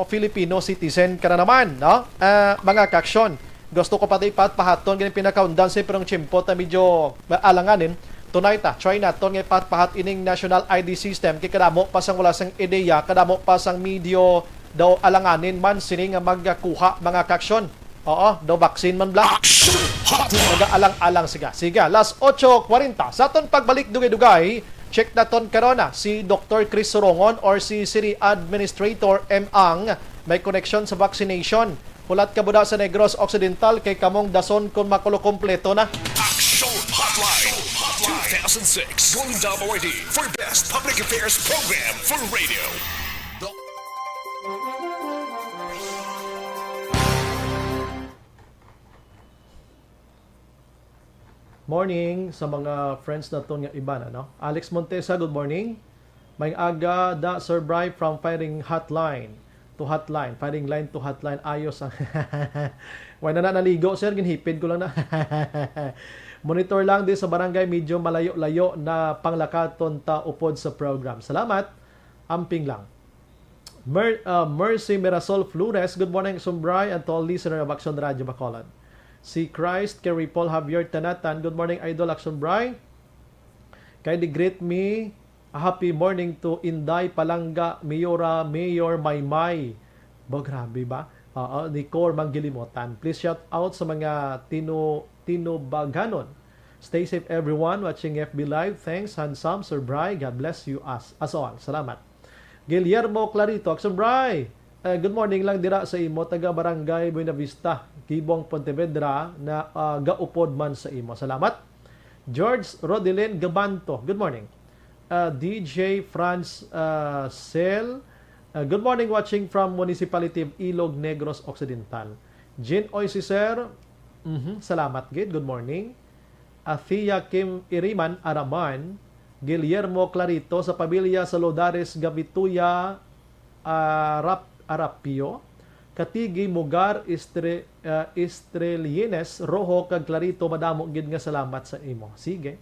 Filipino citizen ka na naman, no? Ah, mga kaaksyon, gusto ko pa di pat pahaton ganing pinakaundan sa pirong tiyempo ta medyo alanganin. Tonight, ah, try naton nga ipat pahat ining national I D system kay kadamo pa sang wala sang ideya, kadamo pa sang medyo daw alanganin man sini nga magkuha mga kaaksyon. Oo, daw vaccine man bla. Action Hotline. Nagaalang-alang siga. Siga, las otso kwarenta. Sa aton pagbalik dugay-dugay, check naton karon na si Doktor Chris Surongon or si City Administrator M Ang may connection sa vaccination. Hulat ka buda sa Negros Occidental kay kamong dason kon makulo kompleto na. Action Hotline. Two thousand six Golden Dome Awardee for Best Public Affairs Program for Radio. Morning sa mga friends naton nga iban, ano? Alex Montesa, good morning. May aga da, Sir Bry, from firing hotline to hotline. Firing line to hotline. Ayos ang... Wala na naligo, sir. Ginhipid ko lang na. Monitor lang di sa barangay. Medyo malayo-layo na panglakaton ta upod sa program. Salamat. Amping lang. Mer- uh, Mercy Mirasol Flores, good morning, Action Bry, and to all listener of Action Radio Bacolod. Si Christ Kerry Paul Javier Tanatan, good morning, Idol Action Bry. Kindly greet me a happy morning to Inday Palangga, Mayora, Mayor Maymay. Ba, grabe ba? Oo, ni Cor Manggilimotan. Please shout out sa mga Tino-, Tinubaganon. Stay safe everyone watching F B Live. Thanks, handsome Sir Bry. God bless you as, as all. Salamat. Guillermo Clarito, Action Bry. Eh, good morning lang dira sa imo, taga Barangay Buenavista, Gibong, Pontevedra, na ah, gaupod man sa imo. Salamat. George Rodelin Gabanto, good morning. Uh, D J Franz uh, Sel, uh, good morning, watching from Municipality of Ilog Negros Occidental. Jean Oy Siser, mhm, salamat gid. Good morning. Athea Kim Iriman Araman, Guillermo Clarito sa pamilya sa Lodares Gabituya, Arap-, Arapio, Katigi, Mugar, Istre-, ah, Estrellines, Rojo, kag Clarito, madamo gid nga salamat sa imo. Sige.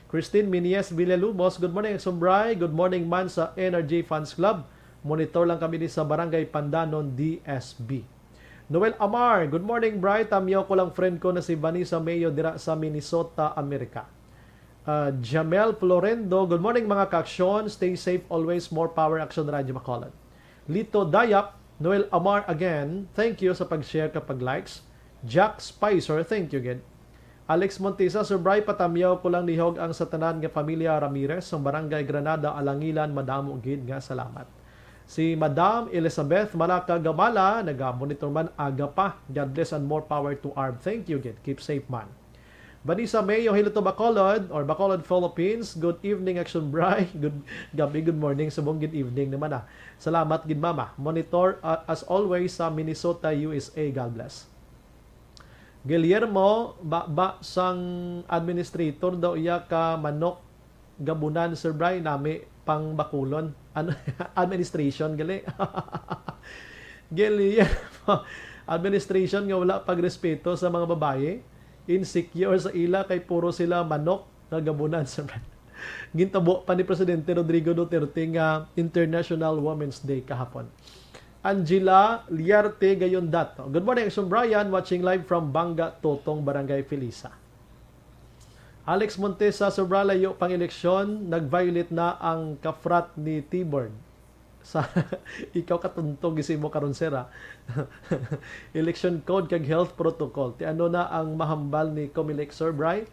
Christine Minies Villalubos, good morning, Action Bry. Good morning man sa N R G Fans Club. Monitor lang kami di sa Barangay Pandanon, D S B. Noel Amar, good morning, Bry. Tamyaw ko lang friend ko na si Vanessa Mayo dira sa Minnesota, America. Uh, Jamel Florendo, good morning, mga ka-aksyon. Stay safe always. More power, Action Radio Bacolod. Lito Dayap, Noel Amar again, thank you sa pag-share kag pag-likes. Jack Spicer, thank you gid. Alex Montesa, Sir Bry, patamyaw ko lang lihog ang sa tanan nga pamilya Ramirez, ang Barangay Granada, Alangilan, madamo gid nga salamat. Si Madam Elizabeth Malaca Gamala, naga-monitor man aga pa. God bless and more power to Arb. Thank you gid. Keep safe man. Vanessa Mayo, hello to Bacolod or Bacolod, Philippines. Good evening, Action Bry. Good gabi, good morning, subong good evening naman ah. Salamat gid, Mama. Monitor uh, as always sa Minnesota, U S A. God bless. Guillermo, ba, ba sang administrator daw iya ka manok gabunan, Sir Bry, nami pang Bacolod. Ano, administration gali. Guillermo, administration nga wala pagrespeto sa mga babayi, insecure sa ila kay puro sila manok nga gabunan, Sir Bry. Gintabo pa ni Presidente Rodrigo Duterte nga International Women's Day kahapon. Angela Liarte Gayondato. Good morning, Action Brian. Watching live from Banga Totong, Barangay Felisa. Alex Montesa, sobra layo pang eleksyon, nag-violate na ang kafrat ni Tibord. Sa ikaw katuntog sa imo karon, sir, ah. Election code kag health protocol. Ti ano na ang mahambal ni Comelec, Sir Bry?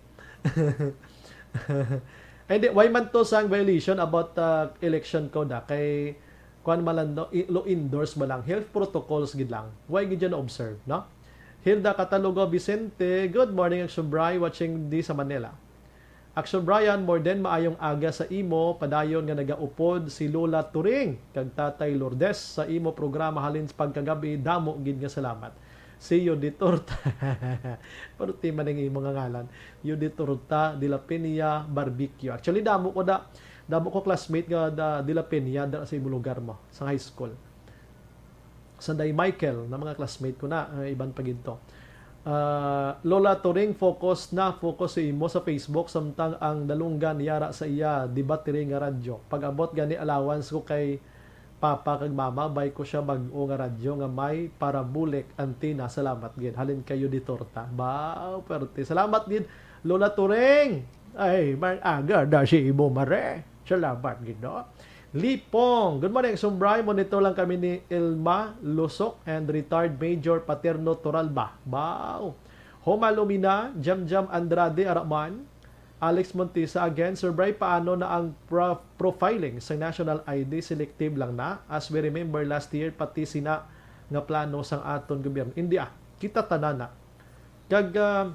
Ay, di, why man to sang violation about uh, election code, ah? Kay kuan man lang, no, i-, law endorse man lang, health protocols gid lang. Why gid yan observe, no? Hilda Catalogo Vicente, good morning, Action Bry, watching di sa Manila. Action Brian, more than maayong aga sa imo, padayon nga nagaupod si Lola Turing kag Tatay Lourdes sa imo programa halin sa pagkagabi, damo gid nga salamat. Si Yudi Torta. Pero ti man ang imo nga ngalan. Yudi Torta, De La Peña, Barbecue. Actually, damo ko da, damo ko classmate nga da, De La Peña da, sa imo lugar mo, sa high school. Sanday Michael, na mga classmate ko na, ah, iban pa gid to. Ah, Lola Turing, focus na, focus sa imo sa Facebook, samtang ang dalunggan yara sa iya, di ba, Turing nga radyo. Pag-abot gani allowance ko kay Papa kag Mama, bay ko siya bag-o nga radyo nga may parabolic antenna. Salamat gid. Halin kayo di torta. Ba, perte. Salamat gid, Lola Turing. Ay, may aga na si imo, mare. Salamat gid, no? Lipong. Good morning, Sumbray. Monitor lang kami ni Elma Lusok and retired Major Paterno Toralba. Wow. Homa Lumina, Jamjam Andrade Araman, Alex Montesa again. Sir Bray, paano na ang pro-, profiling sa national I D? Selective lang na. As we remember last year, pati sina nga plano sang aton gobyerno. Hindi ah, kita tanan na. Kag, ah,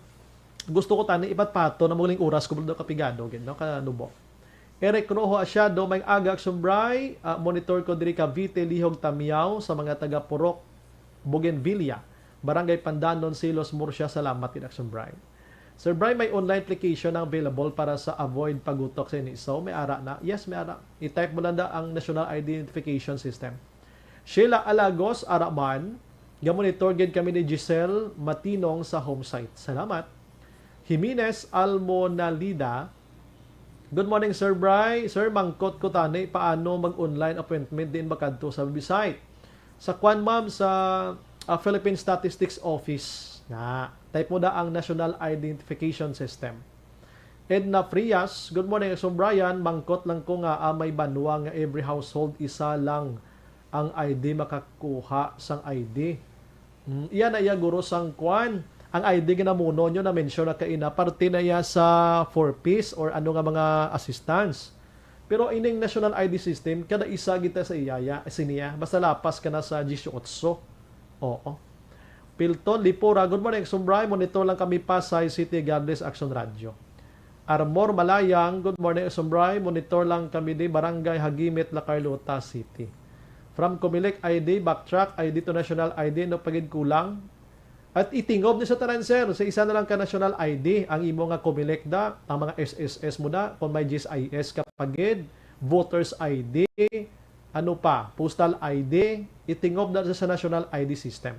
gusto ko tani ipatpato na muling oras ko, bro, kapigado gid, no? Kanubo. Eric Rojo Asiado, may aga, Action Bray. Ah, monitor ko diri Cavite, lihog Tamiao, sa mga taga Purok, Bougainvillea, Barangay Pandanon, Silos, Murcia. Salamat gid, Action Bray. Sir Bry, may online application na available para sa avoid pagutok sa N S O? May ara na? Yes, may ara. I-type mo lang da ang National Identification System. Sheila Alagos, ara man. Gamonitor gid kami ni Giselle Matinong sa home site. Salamat. Jimenez Almonalida, "Good morning, Sir Bry. Sir, mangkot ko tani, paano mag-online appointment diin makadto sa website?" Sa kwan, ma'am, sa, ah, Philippine Statistics Office. Na, type mo da ang National Identification System. Edna Frias, "Good morning, Sir Brian. Mangkot lang ko nga, ah, may banwa nga every household isa lang ang I D makakuha sang I D." Hmm, iya na iya, guro, sang kwan. Ang I D ginamuno nyo, na-mention na kaina, parte na iya sa four Ps or ano nga mga assistance. Pero ining National I D system, kada isa kita sa iyaya, siniya, basta lapas ka na sa disiotso. Oo. Pilton Lipura, "Good morning, Sir Bry. Monitor lang kami, Pasay City, God bless Action Radio." Armor Malayang, "Good morning, Sir Bry. Monitor lang kami di Barangay Hagimit, La Carlota City." From Comelec I D, backtrack, I D to national I D, ano pa gid kulang? At itingob ni sa tanan, sir, sa isa na lang ka national I D, ang imo nga Comelec da, ang mga S S S mo da, kung may G S I S ka pa gid, voter's I D, ano pa, postal I D, itingob na sa national I D system.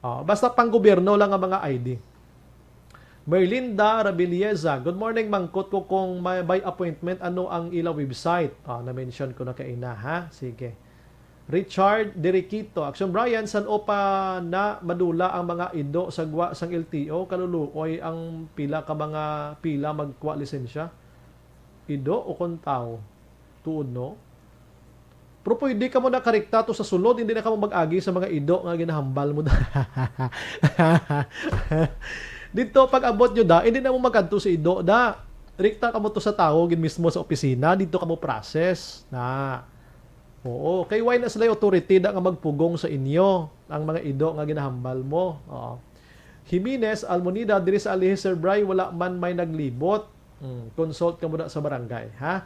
Oh, basta pang gobyerno lang ang mga I D. Merlinda Rabilieza, "Good morning, mangkot ko kung may by appointment, ano ang ila website?" Ah, na-mention ko na kaina, ha? Sige. Richard Diriquito, "Action Brian, san-o pa na madula ang mga ido sa gwa sang L T O? Kaluluoy ang pila ka mga pila magkuha lisensya? Ido o kon tawo? Tuod, no?" Pero pwede ka mo nakarikta to sa sulod, hindi na ka mo mag-agi sa mga ido nga ginahambal mo. Dito, pag abot nyo da, hindi na mo magkadto sa ido da. Rikta ka mo to sa tawo gid mismo sa opisina, dito ka mo process na. Oo, kay why na sila authority da nga magpugong sa inyo ang mga ido nga ginahambal mo. Oo. Jimenez Almonida, "Diri sa Alihi, Sir Bry, wala man may naglibot." Hmm, consult ka muna sa barangay, ha?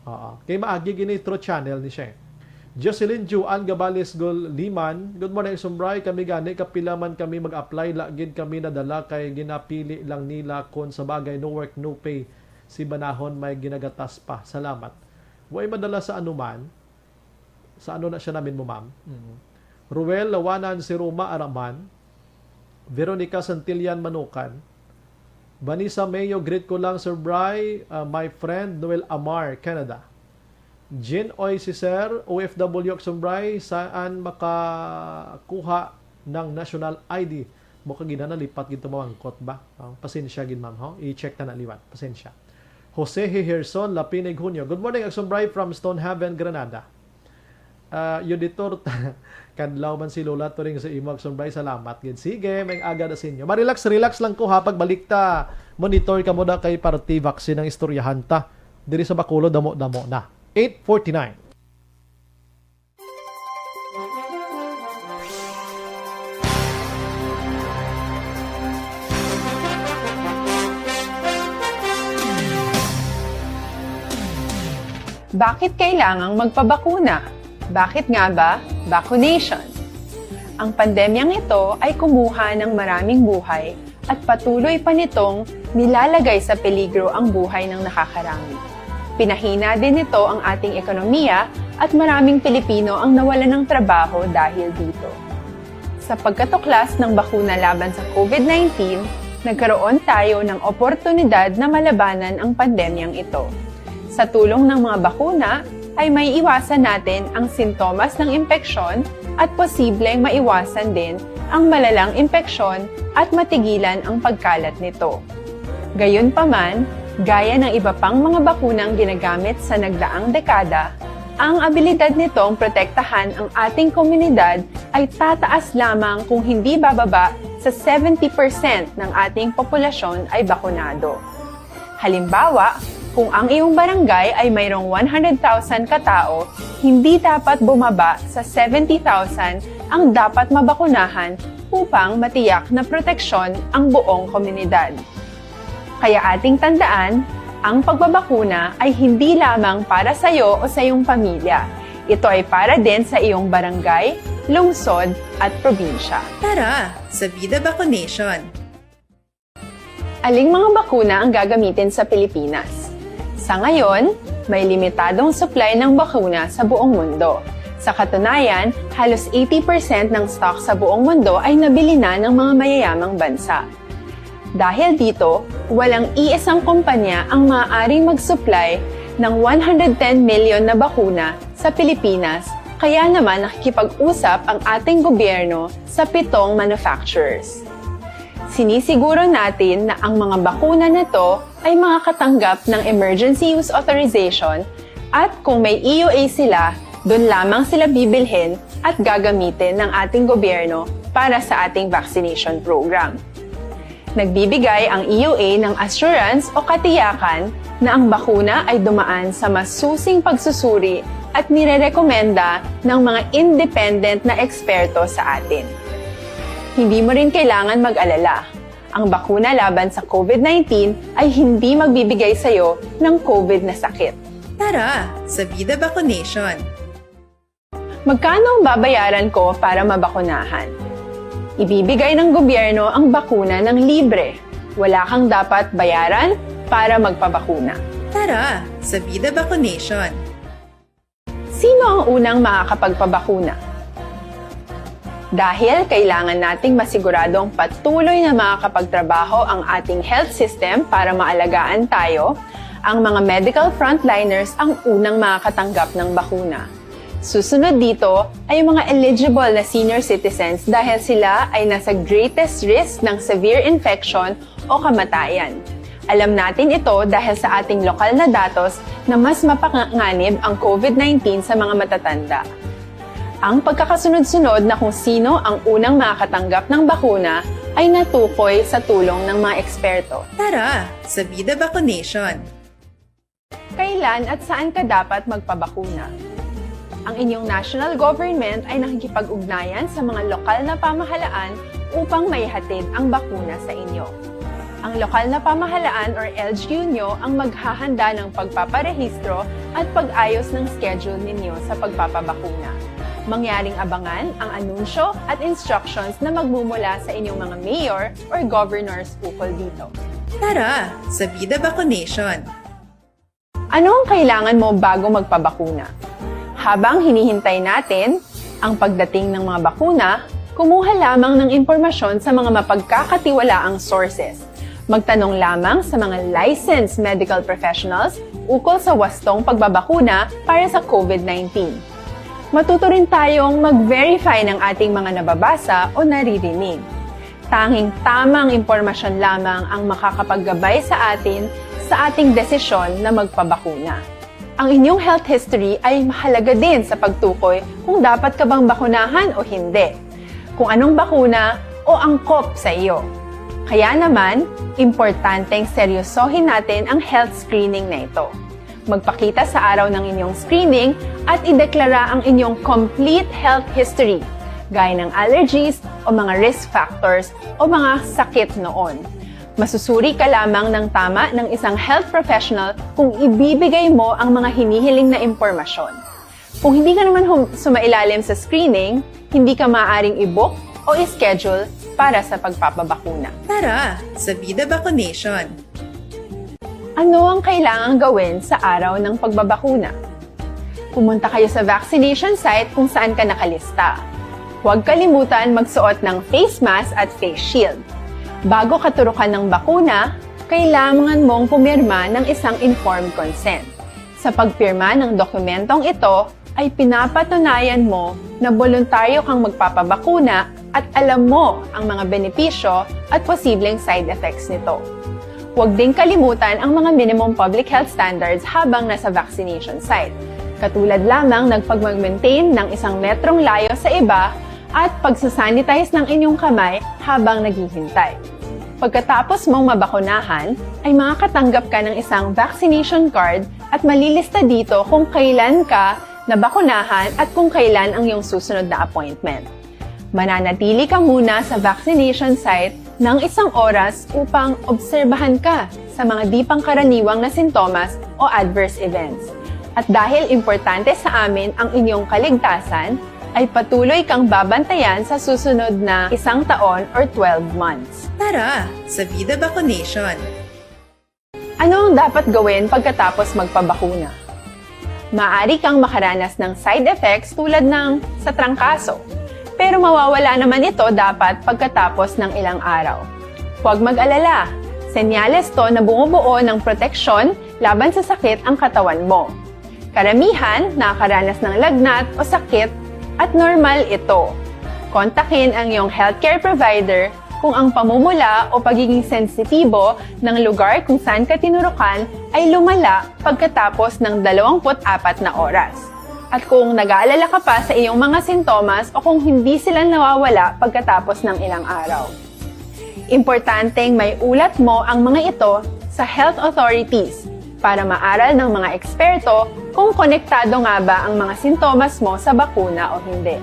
Oo. Kay maagi gini through channel ni siya. Jocelyn Juan Gabales Gol Liman, "Good morning, Sir Bry. Kami gani, kapila man kami mag-apply, la gid kami nadala kay ginapili lang nila kon sa bagay, no work, no pay. Si banahon may ginagatas pa. Salamat." Way madala sa anuman. Sa ano na siya namin mo, ma'am? Mm. Ruel Lawanan, si Roma Araman. Veronica Santillan Manukan. Vanessa Mayo, "Greet ko lang, Sir Bry, uh, my friend Noel Amar, Canada." Jean Oy, si Sir, "O F W, Sir Bry, saan makakuha ng national I D?" Mo ka gina nalipat gid to mamangkot ba? Oh, pasensya gid, ma'am, ho? I-check ta na liwat. Pasensya. Jose Heherson Lapinig Junio. "Good morning, Action Bry from Stonehaven, Granada." Ah, Auditor, kadlaw man si Lola Turing sa imo, Action Bry. Salamat gid. Sige, may aga na sa inyo. Ma-relax, relax lang ko ha. Pagbalik ta, monitor ka mo na kay party vaccine ang istoryahan ta. Diri sa Bacolod, damo-damo na. Eight forty-nine. Bakit kailangang magpabakuna? Bakit nga ba vaccination? Ang pandemyang ito ay kumuha ng maraming buhay at patuloy pa nitong nilalagay sa peligro ang buhay ng nakakarami. Pinahina din nito ang ating ekonomiya at maraming Pilipino ang nawalan ng trabaho dahil dito. Sa pagkatuklas ng bakuna laban sa COVID nineteen, nagkaroon tayo ng oportunidad na malabanan ang pandemyang ito. Sa tulong ng mga bakuna, ay maiiwasan natin ang sintomas ng impeksyon at posibleng maiwasan din ang malalang impeksyon at matigilan ang pagkalat nito. Gayunpaman, gaya ng iba pang mga bakunang ginagamit sa nagdaang dekada, ang abilidad nitong protektahan ang ating komunidad ay tataas lamang kung hindi bababa sa seventy percent ng ating populasyon ay bakunado. Halimbawa, kung ang iyong barangay ay mayroong one hundred thousand katao, hindi dapat bumaba sa seventy thousand ang dapat mabakunahan upang matiyak na proteksyon ang buong komunidad. Kaya ating tandaan, ang pagbabakuna ay hindi lamang para sa iyo o sa iyong pamilya. Ito ay para din sa iyong barangay, lungsod, at probinsya. Tara sa Vida Vaccination! Aling mga bakuna ang gagamitin sa Pilipinas? Sa ngayon, may limitadong supply ng bakuna sa buong mundo. Sa katunayan, halos eighty percent ng stock sa buong mundo ay nabili na ng mga mayayamang bansa. Dahil dito, walang iisang kumpanya ang maaaring mag-supply ng one hundred ten million na bakuna sa Pilipinas, kaya naman nakikipag-usap ang ating gobyerno sa pitong manufacturers. Sinisiguro natin na ang mga bakuna na to ay makakatanggap ng emergency use authorization, at kung may E U A sila, doon lamang sila bibilhin at gagamitin ng ating gobyerno para sa ating vaccination program. Nagbibigay ang E U A ng assurance o katiyakan na ang bakuna ay dumaan sa masusing pagsusuri at nirerekomenda ng mga independent na eksperto sa atin. Hindi mo rin kailangan mag-alala. Ang bakuna laban sa COVID nineteen ay hindi magbibigay sa iyo ng COVID na sakit. Tara sa Vida Vaccination! Magkano ang babayaran ko para mabakunahan? Ibibigay ng gobyerno ang bakuna ng libre. Wala kang dapat bayaran para magpabakuna. Tara sa Vida Vaccination! Sino ang unang makakapagpabakuna? Dahil kailangan nating masiguradong patuloy na makakapagtrabaho ang ating health system para maalagaan tayo, ang mga medical frontliners ang unang makakatanggap ng bakuna. Susunod dito ay ang mga eligible na senior citizens dahil sila ay nasa greatest risk ng severe infection o kamatayan. Alam natin ito dahil sa ating lokal na datos na mas mapanganib ang COVID nineteen sa mga matatanda. Ang pagkakasunod-sunod na kung sino ang unang makakatanggap ng bakuna ay natukoy sa tulong ng mga eksperto. Tara sa Vida Vaccination! Kailan at saan ka dapat magpabakuna? Ang inyong national government ay nakikipag-ugnayan sa mga lokal na pamahalaan upang maihatid ang bakuna sa inyo. Ang lokal na pamahalaan or L G U nyo ang maghahanda ng pagpaparehistro at pag-ayos ng schedule ninyo sa pagpapabakuna. Mangyaring abangan ang anunsyo at instructions na magmumula sa inyong mga mayor or governors ukol dito. Tara sa Vida Vaccination! Ano ang kailangan mo bago magpabakuna? Habang hinihintay natin ang pagdating ng mga bakuna, kumuha lamang ng impormasyon sa mga mapagkakatiwalaang sources. Magtanong lamang sa mga licensed medical professionals ukol sa wastong pagbabakuna para sa COVID nineteen. Matuto rin tayong mag-verify ng ating mga nababasa o naririnig. Tanging tamang impormasyon lamang ang makakapaggabay sa atin sa ating desisyon na magpabakuna. Ang inyong health history ay mahalaga din sa pagtukoy kung dapat ka bang bakunahan o hindi, kung anong bakuna o angkop sa iyo. Kaya naman, importanteng seryosohin natin ang health screening na ito. Magpakita sa araw ng inyong screening at ideklara ang inyong complete health history, gaya ng allergies o mga risk factors o mga sakit noon. Masusuri ka lamang ng tama ng isang health professional kung ibibigay mo ang mga hinihiling na impormasyon. Kung hindi ka naman hum- sumailalim sa screening, hindi ka maaaring i-book o i-schedule para sa pagpapabakuna. Tara sa Vida Vaccination! Ano ang kailangang gawin sa araw ng pagbabakuna? Pumunta kayo sa vaccination site kung saan ka nakalista. Huwag kalimutan magsuot ng face mask at face shield. Bago katurukan ng bakuna, kailangan mong pumirma ng isang informed consent. Sa pagpirma ng dokumentong ito, ay pinapatunayan mo na boluntaryo kang magpapabakuna at alam mo ang mga benepisyo at posibleng side effects nito. Huwag ding kalimutan ang mga minimum public health standards habang nasa vaccination site, katulad lamang ng pagmag-maintain ng isang metrong layo sa iba at pagsasanitize ng inyong kamay habang naghihintay. Pagkatapos mong mabakunahan, ay makakatanggap ka ng isang vaccination card at malilista dito kung kailan ka nabakunahan at kung kailan ang iyong susunod na appointment. Mananatili ka muna sa vaccination site ng isang oras upang obserbahan ka sa mga di pangkaraniwang na sintomas o adverse events. At dahil importante sa amin ang inyong kaligtasan, ay patuloy kang babantayan sa susunod na isang taon or twelve months. Tara sa Vida Vacunation! Ano ang dapat gawin pagkatapos magpabakuna? Maaari kang makaranas ng side effects tulad ng sa trangkaso, pero mawawala naman ito dapat pagkatapos ng ilang araw. Huwag mag-alala, senyales to na bumubuo ng proteksyon laban sa sakit ang katawan mo. Karamihan nakakaranas ng lagnat o sakit at normal ito. Kontakin ang iyong healthcare provider kung ang pamumula o pagiging sensitibo ng lugar kung saan ka tinurukan ay lumala pagkatapos ng dalawampu't apat na oras. At kung nag-aalala ka pa sa iyong mga sintomas o kung hindi sila nawawala pagkatapos ng ilang araw. Importanteng may ulat mo ang mga ito sa health authorities para maaral ng mga eksperto kung konektado nga ba ang mga sintomas mo sa bakuna o hindi.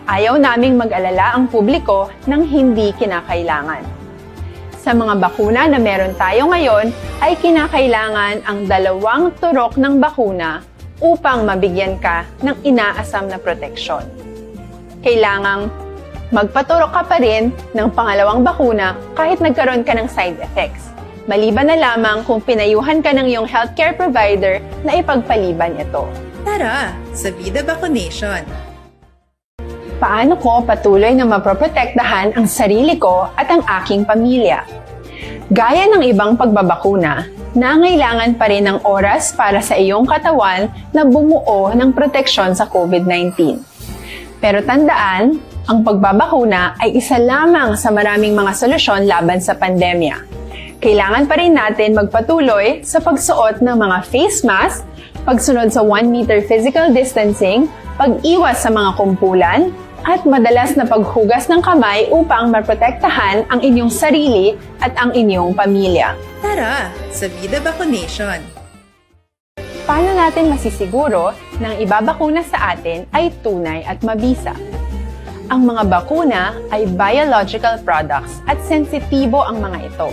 Ayaw naming mag-alala ang publiko ng hindi kinakailangan. Sa mga bakuna na meron tayo ngayon ay kinakailangan ang dalawang turok ng bakuna upang mabigyan ka ng inaasam na proteksyon. Kailangang magpaturok ka pa rin ng pangalawang bakuna kahit nagkaroon ka ng side effects, maliban na lamang kung pinayuhan ka ng iyong healthcare provider na ipagpaliban ito. Tara sa Vida Vaccination! Paano ko patuloy na maproprotektahan ang sarili ko at ang aking pamilya? Gaya ng ibang pagbabakuna, nangailangan pa rin ng oras para sa iyong katawan na bumuo ng proteksyon sa COVID nineteen. Pero tandaan, ang pagbabakuna ay isa lamang sa maraming mga solusyon laban sa pandemya. Kailangan pa rin natin magpatuloy sa pagsuot ng mga face mask, pagsunod sa one meter physical distancing, pag-iwas sa mga kumpulan, at madalas na paghugas ng kamay upang maprotektahan ang inyong sarili at ang inyong pamilya. Tara sa Vida Vaccination! Paano natin masisiguro na ang ibabakuna sa atin ay tunay at mabisa? Ang mga bakuna ay biological products at sensitibo ang mga ito.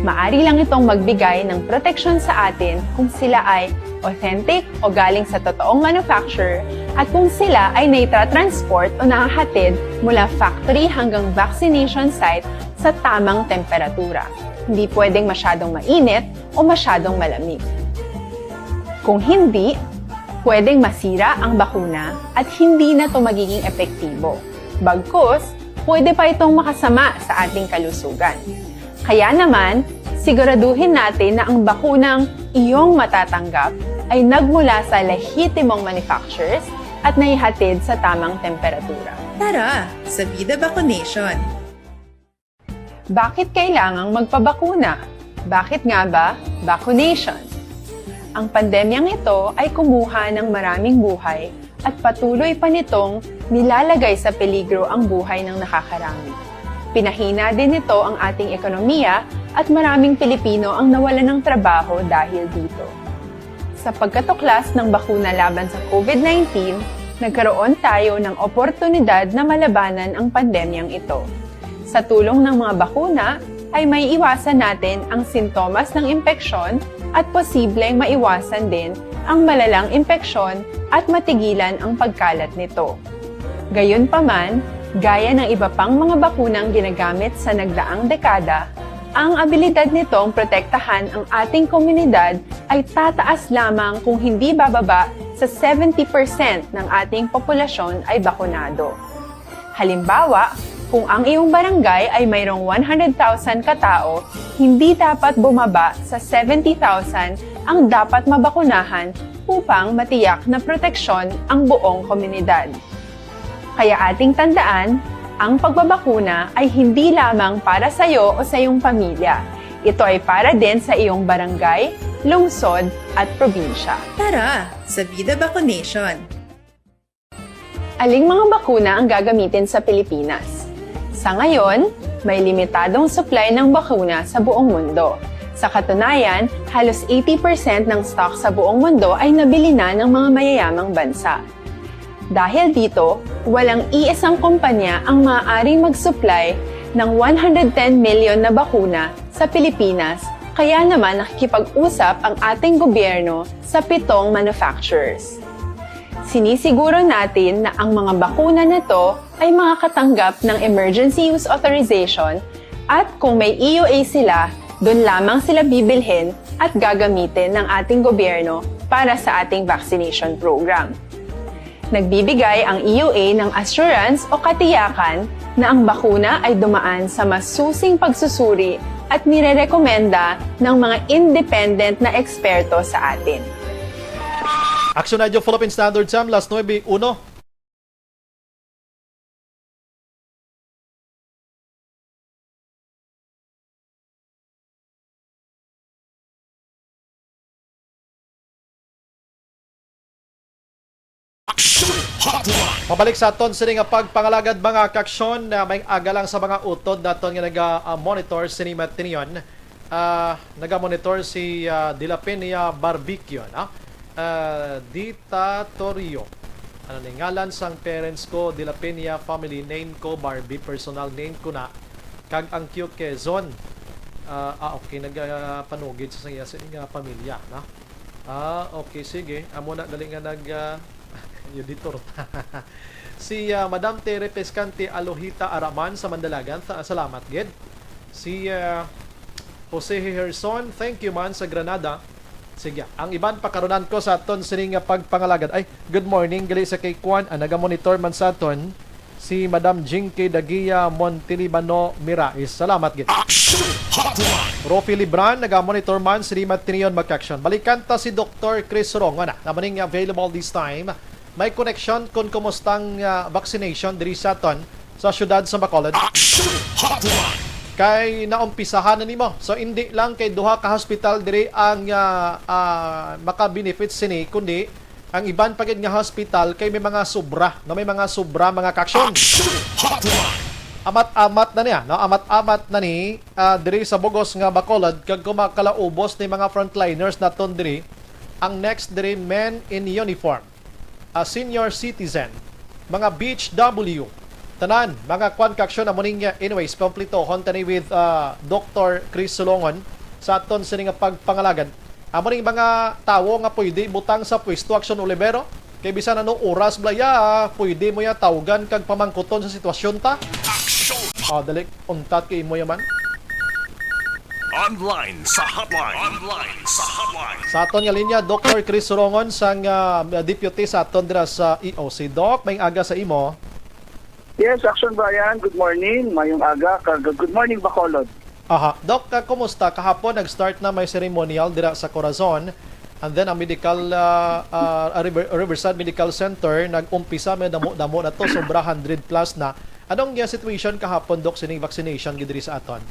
Maari lang itong magbigay ng proteksyon sa atin kung sila ay authentic o galing sa totoong manufacturer at kung sila ay naitra-transport o nahahatid mula factory hanggang vaccination site sa tamang temperatura. Hindi pwedeng masyadong mainit o masyadong malamig. Kung hindi, pwedeng masira ang bakuna at hindi na ito magiging epektibo. Bagkus, pwede pa itong makasama sa ating kalusugan. Kaya naman, siguraduhin natin na ang bakunang iyong matatanggap ay nagmula sa lehitimong manufacturers at naihatid sa tamang temperatura. Tara sa Vida Vaccination! Bakit kailangang magpabakuna? Bakit nga ba vaccination? Ang pandemyang ito ay kumuha ng maraming buhay at patuloy pa nitong nilalagay sa peligro ang buhay ng nakakarami. Pinahina din nito ang ating ekonomiya at maraming Pilipino ang nawalan ng trabaho dahil dito. Sa pagkatuklas ng bakuna laban sa COVID nineteen, nagkaroon tayo ng oportunidad na malabanan ang pandemyang ito. Sa tulong ng mga bakuna, ay maiiwasan natin ang sintomas ng impeksyon at posibleng maiwasan din ang malalang impeksyon at matigilan ang pagkalat nito. Gayunpaman, gaya ng iba pang mga bakunang ginagamit sa nagdaang dekada, ang abilidad nitong protektahan ang ating komunidad ay tataas lamang kung hindi bababa sa seventy percent ng ating populasyon ay bakunado. Halimbawa, kung ang iyong barangay ay mayroong one hundred thousand katao, hindi dapat bumaba sa seventy thousand ang dapat mabakunahan upang matiyak na proteksyon ang buong komunidad. Kaya ating tandaan, ang pagbabakuna ay hindi lamang para sa iyo o sa iyong pamilya. Ito ay para din sa iyong barangay, lungsod, at probinsya. Tara sa Vida Vaccination! Aling mga bakuna ang gagamitin sa Pilipinas? Sa ngayon, may limitadong supply ng bakuna sa buong mundo. Sa katunayan, halos eighty percent ng stock sa buong mundo ay nabili na ng mga mayayamang bansa. Dahil dito, walang iisang kumpanya ang maaaring mag-supply ng one hundred ten million na bakuna sa Pilipinas, kaya naman nakikipag-usap ang ating gobyerno sa pitong manufacturers. Sinisiguro natin na ang mga bakuna na to ay makakatanggap ng emergency use authorization at kung may E U A sila, doon lamang sila bibilhin at gagamitin ng ating gobyerno para sa ating vaccination program. Nagbibigay ang E U A ng assurance o katiyakan na ang bakuna ay dumaan sa masusing pagsusuri at nirerekomenda ng mga independent na eksperto sa atin. Action Radio Philippine Standard Time, las nuebe uno. Pabalik sa aton sini nga pagpangalagad, mga kaaksyon, na may aga lang sa mga utod naton nga naga-monitor sini matinion. Ah, naga-monitor si ah, Dilapenia Barbicchio, no? Ah, Ditatorio. Ano ni ngalan sang parents ko? Dilapenia family name ko, Barbie personal name ko na. Kag ang Q Quezon. Ah, ah, okay, nagapanugid sa iya sa nga pamilya, no? Ah, okay, sige. Amo na gali nga nag ah, editor. Si ah, Madam Tere Pescante Alohita Araman sa Mandalagan, sa- salamat gid. Si ah, Jose Herson, thank you man sa Granada. Sige, ang iban pakarunan ko sa aton sini nga pagpangalagad. Ay, good morning gali sa kay Kwan, ang naga-monitor man sa aton, si Madam Jinky Dagia Montilibano Mirais. Salamat gid. Action Hotline! Rofi Libran, naga-monitor man, sini matinion, mga kaaksyon. Balikan ta si Doktor Chris Rongon, na naman nga available this time. May connection kung kumustang ah, vaccination diri sa aton sa siyudad sa Bacolod. Action Hotline! Kay naumpisahan na nimo. So, hindi lang kay duha ka hospital diri ang ah, ah, maka-benefit sini, kundi ang iban pa gid nga hospital kay may mga sobra, no, may mga sobra, mga kaaksyon. Action Hotline! Amat-amat na niya, no? Amat-amat na ni ah, diri sa bugos nga Bacolod kag kumakalaubos ni mga frontliners naton diri. Ang next diri, men in uniform, a senior citizen, mga B H W, tanan, mga kwan kaaksyon, amo ning, uh, anyways, kompletohon tani with ah, Doktor Chris Sulongon sa aton sini nga pagpangalagad. Amo ning mga tawo nga pwede butang sa pwesto, Aksyon Olivero, kay bisan ano oras bala ya, pwede mo ya tawgan kag pamangkuton sa sitwasyon ta. Action! Ah, dali, untat kay imo yaman. Online sa hotline. Online sa hotline. Sa aton nga linya, Doktor Chris Surongon sang ah, deputy sa aton dira sa E O C. Doc, may aga sa imo. Yes, Action Brian, good morning. Mayong aga, kag good morning, Bacolod. Aha. Doc, ah, kumusta? Kahapon nag-start na may ceremonial dira sa Corazon. And then ang medical ah, ah, River- Riverside Medical Center nag-umpisa, may damo-damo na to, sobra hundred plus na. Anong ah, situation kahapon, Doc, sining vaccination gid diri sa aton?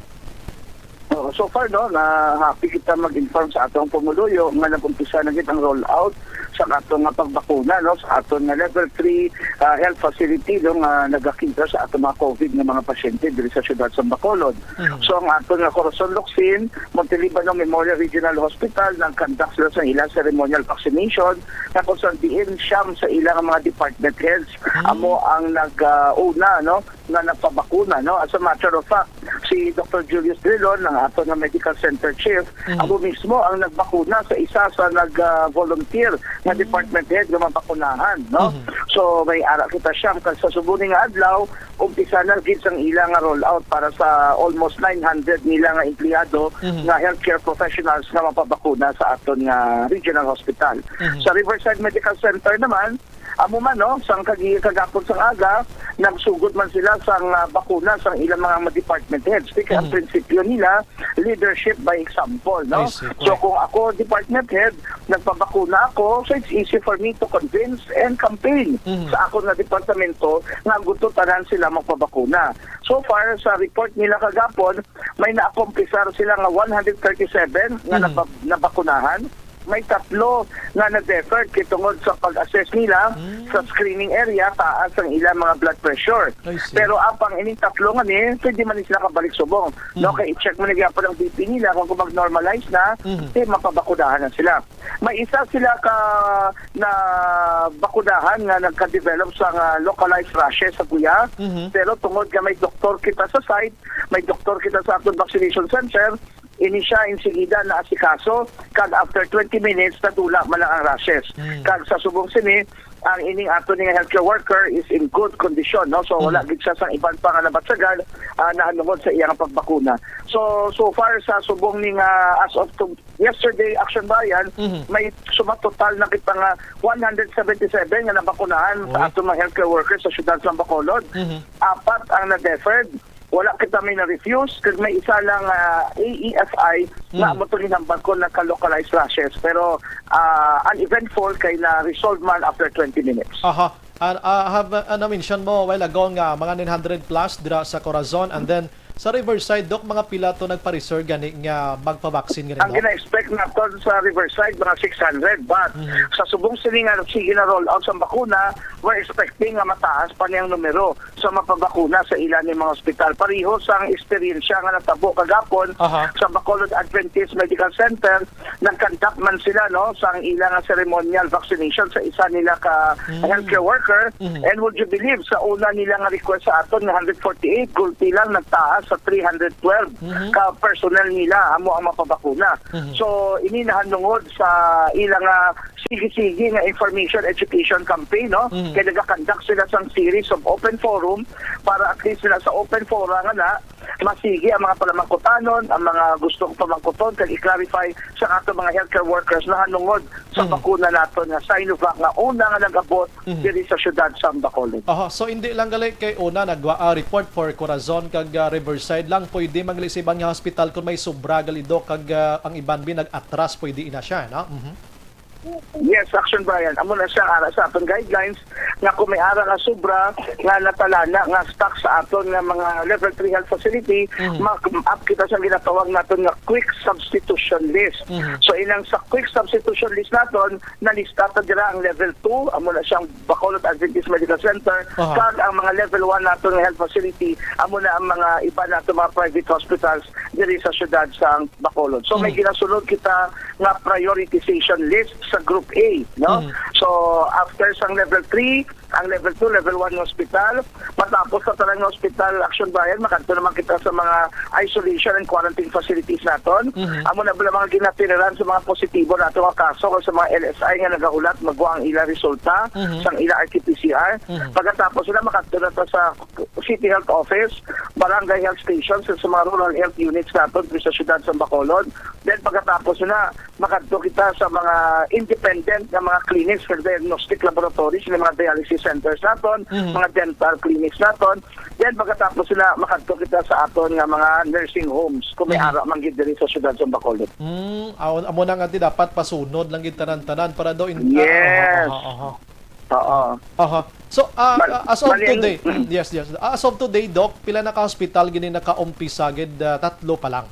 Oo, so far, no, na happy kita mag-inform sa atong pumuluyo nga nag-umpisa na gid ang rollout sa atong nga pagbakuna, no, sa aton nga level three ah, health facility, no, nga nagakita sa atong mga COVID nga mga pasyente diri sa siyudad sa Bacolod. So ang aton nga Corazon Locsin, Montelibano Memorial Regional Hospital nag-conduct sila sa ilang ceremonial vaccination na kung saan diin siyam sa ilang mga department heads amo ang nag-una, no, nga nagpabakuna, no. As a matter of fact, si Doctor Julius Drilon, ang aton nga medical center chief, amo mismo ang nagbakuna sa isa sa nag-volunteer nga department head nga mabakunahan, no. So may ara kita siyam kag sa subong ni nga adlaw, umpisa na gid sang ila nga rollout para sa almost nine hundred nila nga empleyado nga healthcare professionals nga mapabakuna sa aton nga regional hospital. Sa Riverside Medical Center naman, amo man, no, sang kagi kagapon sang aga, nagsugod man sila sang ah, bakuna sang ilang mga department heads. Kay ang prinsipyo nila, leadership by example, no. I see. So Correct. Kung ako department head, nagpabakuna ako, so it's easy for me to convince and campaign sa akon nga departamento nga gusto tanan sila magpabakuna. So far, sa report nila kagapon, may naakumpisar sila nga one hundred thirty-seven nga napa- nabakunahan. May tatlo nga na-deferred kay tungod sa pag-assess nila sa screening area, taas ang ilang mga blood pressure. I see. Pero apang ining tatlo nga ni, pwede man ni sila kabalik subong. No, kay i-check mo na gyapon ang B P nila kung, kung mag-normalize na, di mapabakunahan na sila. May isa sila ka na bakunahan nga nagka-develop sa nga localized rashes sa kuya. Pero tungod nga may doktor kita sa site, may doktor kita sa atong vaccination center, Ini siya insigida naasikaso, kag after twenty minutes, nadula man lang ang rashes. Mm. Kag sa subong sini, ang ining ato ni nga healthcare worker is in good condition, no? So, wala Mm. gid siya sang iban pa nga nabatsagan, ah, nahanungod sa iyang pagbakuna. So, so far, sa subong ni nga, as of to, yesterday, Action Bayan, Mhm. may sumatotal na kita nga one hundred seventy-seven nga nabakunahan sa Mhm. ato mga healthcare workers sa siyudad sa Bacolod. Mhm. Apat ang na-deferred. Wala kita may na-refuse, kag may isa lang, ah, A E F I nga Mm. amo to ginhambal ko nagka-localized rashes. Pero, ah, uneventful kay na-resolve man after twenty minutes. Aha. Ah, ah, have, ah, na-mention mo a while ago nga mga nine hundred plus dira sa Corazon, and then sa Riverside, Doc, mga pila to nagpa-reserve gani nga magpa-vaccine gani, Ang Doc? gina-expect naton sa Riverside, mga six hundred. But Mhm. sa subong sini nga sige na roll out sa bakuna, we're expecting nga mataas pa niyang numero sa mapabakuna sa ila ni mga ospital. Pareho sang eksperyensya nga natabo kagapon Aha. sa Bacolod Adventist Medical Center, nag-conduct man sila, no, sang ila nga ceremonial vaccination sa isa nila ka Mm. healthcare worker. Mhm. And would you believe, sa una nila nga request sa aton nga hundred forty-eight, gulti lang nagtaas sa three hundred twelve Mhm. ka personnel nila amo ang mapabakuna. Mhm. So, ini nahanungod sa ila nga sige-sige nga information education campaign, no? Mhm. Kay nagakandak sila sang series of open forum para at least sila sa open forum nga na masigi ang mga palamangkutanon, ang mga gusto pamangkuton, kag i-clarify sa ato mga healthcare workers nahanungod sa Mhm. bakuna naton nga Sinovac nga una nga nag-abot Mhm. diri sa siyudad sa Bacolod. Aha, so hindi lang gali kay una nagwa, ah, report for Corazon kag, ah, Riverside lang, pwede man gali sa iban nga hospital kung may sobra gali, Doc, kag, ah, ang iban bi nag-atras, pwede ina siya, no? Mhm. Yes, Action Brian. Amo na siya ara sa aton guidelines nga kung may ara nga sobra nga natalana nga stock sa aton nga mga level three health facility, Mhm. ma-up kita sa ginatawag naton nga quick substitution list. Mhm. So, inang sa quick substitution list naton, nalista ta dira ang level two, amo na siyang Bacolod Adventist Medical Center, Aha. kag ang mga level one naton nga health facility, amo na ang mga iba nato mga private hospitals diri sa siyudad sa Bacolod. So, may Mhm. ginasunod kita nga prioritization list sa Group A, no? Mhm. So, after sang level three, ang level two, level one nga hospital, matapos sa tanan nga hospital, Action Brian, makadto naman kita sa mga isolation and quarantine facilities naton. Mhm. Amo na bala mga ginatiraran sa mga positibo nato nga kaso o sa mga L S I nga nagahulat magwa ang ila resulta Mhm. sang ila R T P C R. Mhm. Pagkatapos na, makadto na ta sa City Health Office, Barangay Health Stations, sa mga rural health units naton diri sa siyudad sa Bacolod. Then pagkatapos na, makadto kita sa mga independent nga mga clinics, kag diagnostic laboratories, nga mga dialysis centers naton, Mhm. mga dental clinics naton. Then pagkatapos na, makadto kita sa aton nga mga nursing homes, kung may Mhm. ara man gid diri sa siyudad sa Bacolod. Mm, aw-, amo na nga di dapat pasunod lang gid tanan-tanan para daw in-, ah, Yes. aha, aha, aha. Oo. Aha. So, ah, Mal-, ah, as of mali ang today, yes, yes. Ah, as of today, Doc, pila na ka hospital gini nakaumpisa gid? Ah, tatlo pa lang.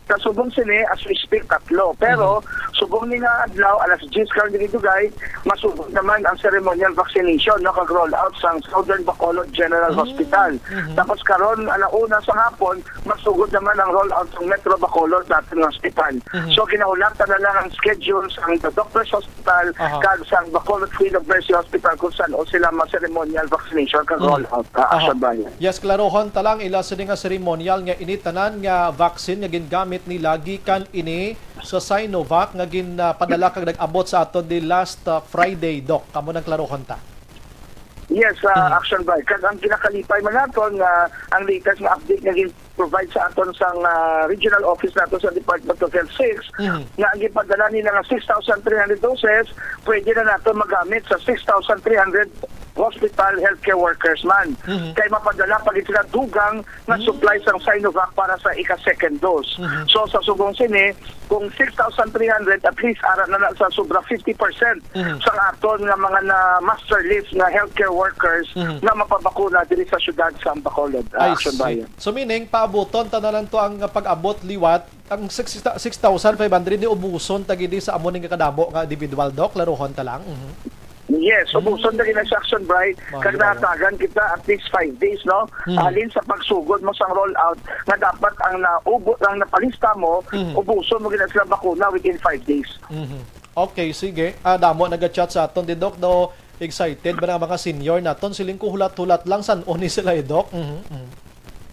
Sa subong sini, as we speak, tatlo. Pero, Mhm. subong ni nga adlaw, alas diyes karon diri dugay, masugod naman ang ceremonial vaccination, no, kag roll out sang Southern Bacolod General Mm. Hospital. Mhm. Tapos karon, alauna sa hapon, masugod naman ang roll out sang Metro Bacolod natin nga hospital. Mhm. So, ginahulatan na lang ang schedule sang The Doctors Hospital Aha. kag sang Bacolod Queen of Mercy Hospital kung san-o sila ma-ceremonial vaccination kag Mhm. roll out, ah, Aha. Action Brian. Yes, klarohon ta lang, ila sini nga ceremonial nga ini tanan nga vaccine nga gingamit nila gikan ini sa Sinovac nga gin, ah, padala kag nag-abot sa aton di last, ah, Friday, Doc. Amo nang klarohon ta. Yes, ah, Mhm. Action Brian. Kag ang ginakalipay man naton nga ang latest nga update nga gin-provide sa aton sang, ah, regional office nato sa Department of Health six, Mhm. nga ang gipadala nila nga six thousand three hundred doses, pwede na nato magamit sa six thousand three hundred hospital healthcare workers man. Mhm. Kay mapadala pa gid sila dugang nga Mhm. supply sang Sinovac para sa ika-second dose. Mhm. So, sa subong sini, kung six thousand three hundred, at least ara na na sa sobra fifty percent Mhm. sa aton nga mga na master list nga healthcare workers Mhm. nga mapabakuna diri sa siyudad sa Bacolod, ah, I Action see. Brian. So, meaning, paabuton ta na lang to ang pag-abot liwat, ang six, six thousand five hundred, di ubuson ta gid sa amo ning kadamo nga individual, Doc? Klarohon ta lang. Mhm. Yes, Mm. ubuson ta gid sa Action Brian. Mao, Kag mao. Nahatagan kita at least five days, no? Mhm. Halin sa pagsugod mo sang roll out, nga dapat ang naubo-, ang napalista mo, Mhm. ubuson mo gid sila bakuna within five days. Mhm. Okay, sige. Ah, damo nag-chat sa aton di, Doc, daw excited ba na ang mga senior naton? Siling ko hulat-hulat lang san-o ni sila, eh, Doc. Mhm, mhm.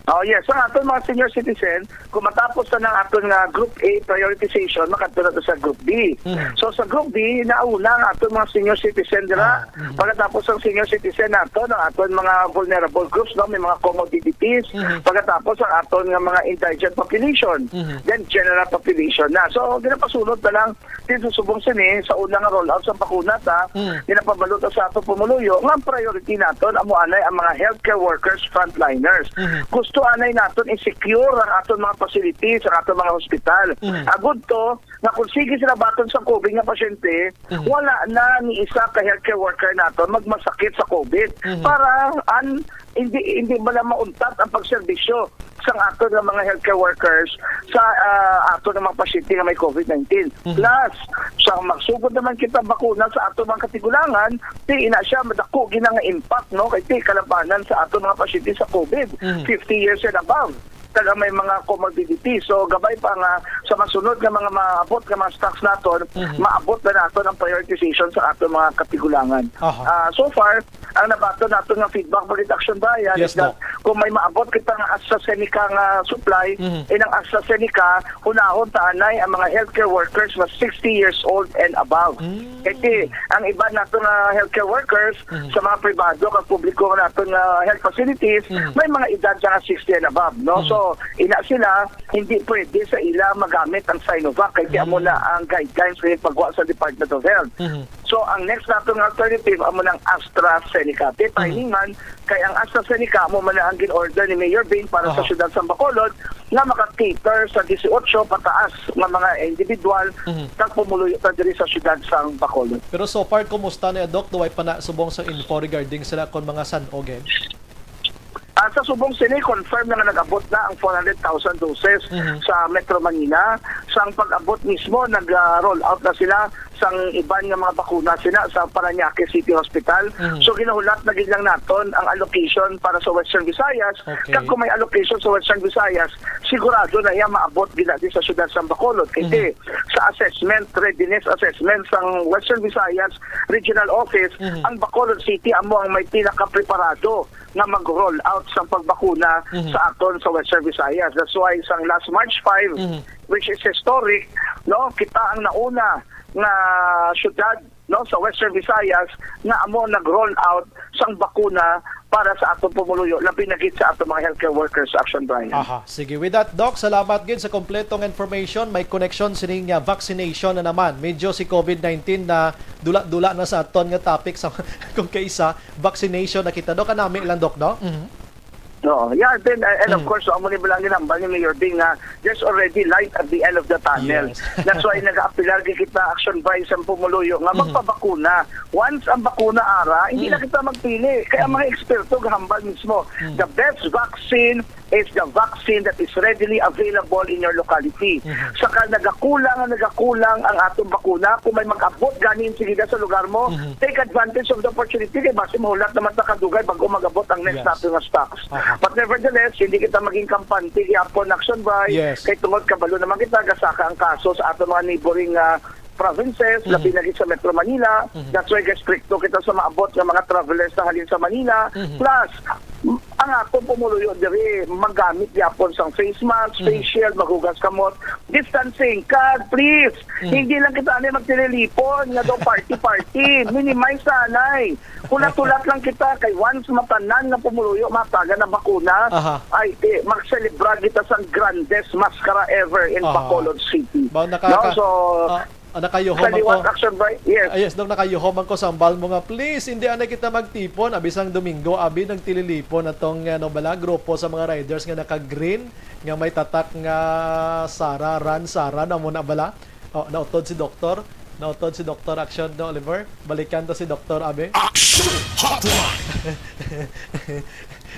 Oh, yes. Ang aton mga senior citizen, kung matapos na ng aton nga Group A prioritization, makadto na to sa Group B. Mhm. So, sa Group B, nauna ang aton mga senior citizen dira. Ah, mhm. Pagkatapos ang senior citizen nato, ang aton mga vulnerable groups, no, may mga comorbidities. Mhm. Pagkatapos ang aton nga mga indigent population, Mhm. then general population na. So, ginapasunod na lang din sa subong sini, sa una nga rollout sa bakuna ta, Mm. ginapabalot sa ato pumuluyo nga ang priority naton amo anay ang mga healthcare workers, frontliners. Mhm. Gusto anay naton i-secure ang aton mga facilities, ang aton mga hospital. Mhm. Agud to nga kung sige sila baton sa COVID nga pasyente, Mhm. wala na ni isa ka healthcare worker naton magmasakit sa COVID. Mhm. Para an hindi, hindi bala mauntat ang pagserbisyo sang aton nga mga healthcare workers sa, ah, aton nga mga pasyente nga may COVID nineteen. Mhm. Plus, sa magsugod naman kita bakuna sa aton mga katigulangan, ti ina siya madako gina nga impact, no? Kay ti kalabanan sa aton mga pasyente sa COVID, Mhm. fifty years and above. Taga may mga comorbidity. So, gabay pa nga sa masunod nga mga maabot nga mga stocks naton, Mhm. maabot na naton ang prioritization sa aton mga katigulangan. Aha. Ah, so far, ang nabaton nato nga feedback, Brigadier Action Brian, Yes, is that Doc. kung may maabot kita nga AstraZeneca nga supply, Mhm. inang AstraZeneca, hunahon ta anay ang mga healthcare workers nga sixty years old and above. Mm. Kasi ang iban nato nga healthcare workers Mhm. sa mga pribado kag publiko nga nato nga health facilities, Mhm. may mga edad sa nga sixty and above, no? Mhm. So, ina sila, hindi pwede sa ila magamit ang Sinovac kay amo Mm. na ang guidelines sa pagwa sa Department of Health. Mhm. So, ang next nato nga alternative amo nang AstraZeneca. Ti Mhm. timing man kay ang AstraZeneca amo man na ang gin-order ni Mayor Bing para sa Aha. siyudad sa Bacolod nga maka-cater sa dieciocho pataas nga mga individual Mhm. kag pumuluyo ta diri sa siyudad sa Bacolod. Pero so far, kumusta na, Doc? Duway pa na subong sa info regarding sila kon mga san-o gid? Ah, sa subong sini, confirm na nga nag-abot na ang four hundred thousand doses Mhm. sa Metro Manila. Sang pag-abot mismo, nag-, ah, roll out na sila sang iban nga mga bakuna sila sa Parañaque City Hospital. Mhm. So, ginahulat na gid lang naton ang allocation para sa Western Visayas. Okay. Kag kung may allocation sa Western Visayas, sigurado na iya maabot gid na di sa siyudad sa Bacolod. Kay Mhm. di, sa assessment, readiness assessment sang Western Visayas Regional Office, Mhm. ang Bacolod City amo ang may pinakapreparado nga mag-roll out sang pagbakuna Mhm. sa aton sa Western Visayas. That's why sang last March five, Mhm. which is historic, no, kita ang nauna nga syudad, no, sa Western Visayas nga amo nag-roll out sang bakuna para sa aton pumuluyo, labi na gid sa aton mga healthcare workers, Action Brian. Aha, sige. With that, Doc, salamat gid sa kompletong information. May connection sining, ah, vaccination na naman. Medyo si COVID nineteen na dula-dula na sa aton nga topic sa kung kaisa, vaccination na kita, Doc. Kanami lang, Doc, no? Mhm. No, yeah, then, uh, and of Mm. course, amo ni lang ginambal ni Mayor Bing nga there's already light at the end of the tunnel. Yes. That's why nag-aapilar gid kita, Action Brian, sa pumuluyo nga Mhm. magpabakuna. Once ang bakuna ara, hindi Mm. na kita magpili. Kaya ang Mm. mga eksperto gahambal mismo, Mm. the best vaccine is the vaccine that is readily available in your locality. Mhm. Saka nagakulang, nagakulang ang atong bakuna. Kung may mag-abot ganin sige sa lugar mo, Mhm. take advantage of the opportunity kay basi mahulat naman ta kadugay bago mag-abot ang next Yes. nato nga stocks. Aha. But nevertheless, hindi kita maging kampante gyapon, Action Brian. Yes. Kay tungod kabalo naman kita, gasaka ang kaso sa ato mga neighboring, ah, provinces, Mhm. labi na gid sa Metro Manila. Mhm. That's why gastrikto kita sa maabot nga mga travelers na halin sa Manila. Mhm. Plus, ang atong pumuluyo diri, magamit gyapon sang face mask, Mhm. face shield, maghugas kamot, distancing. Kag please, Mhm. hindi lang kita ani magtililipon nga daw party-party. Minimize na anay. Hulat-hulat lang kita kay once matanan nga pumuluyo matagan ang bakuna, Aha. ay, eh, magselebra kita sang grandest maskara ever in Aha. Bacolod City. Ba, nakaka-, No? So, ah, ah, nakayuho sa man liwat ko. Action by, yes. Ah, yes, Dok, nakayuho man ko sa ambal mo nga, please, hindi anay kita magtipon. Abi sang Domingo, abi nagtililipon atong, ano bala, grupo sa mga riders nga naka-green, nga may tatak nga Sara, Run Sara, na mo na bala? Oh, nautod si Doktor. Nautod si Doktor Action, no, Oliver? Balikan to si Doktor, abi. Action Hotline!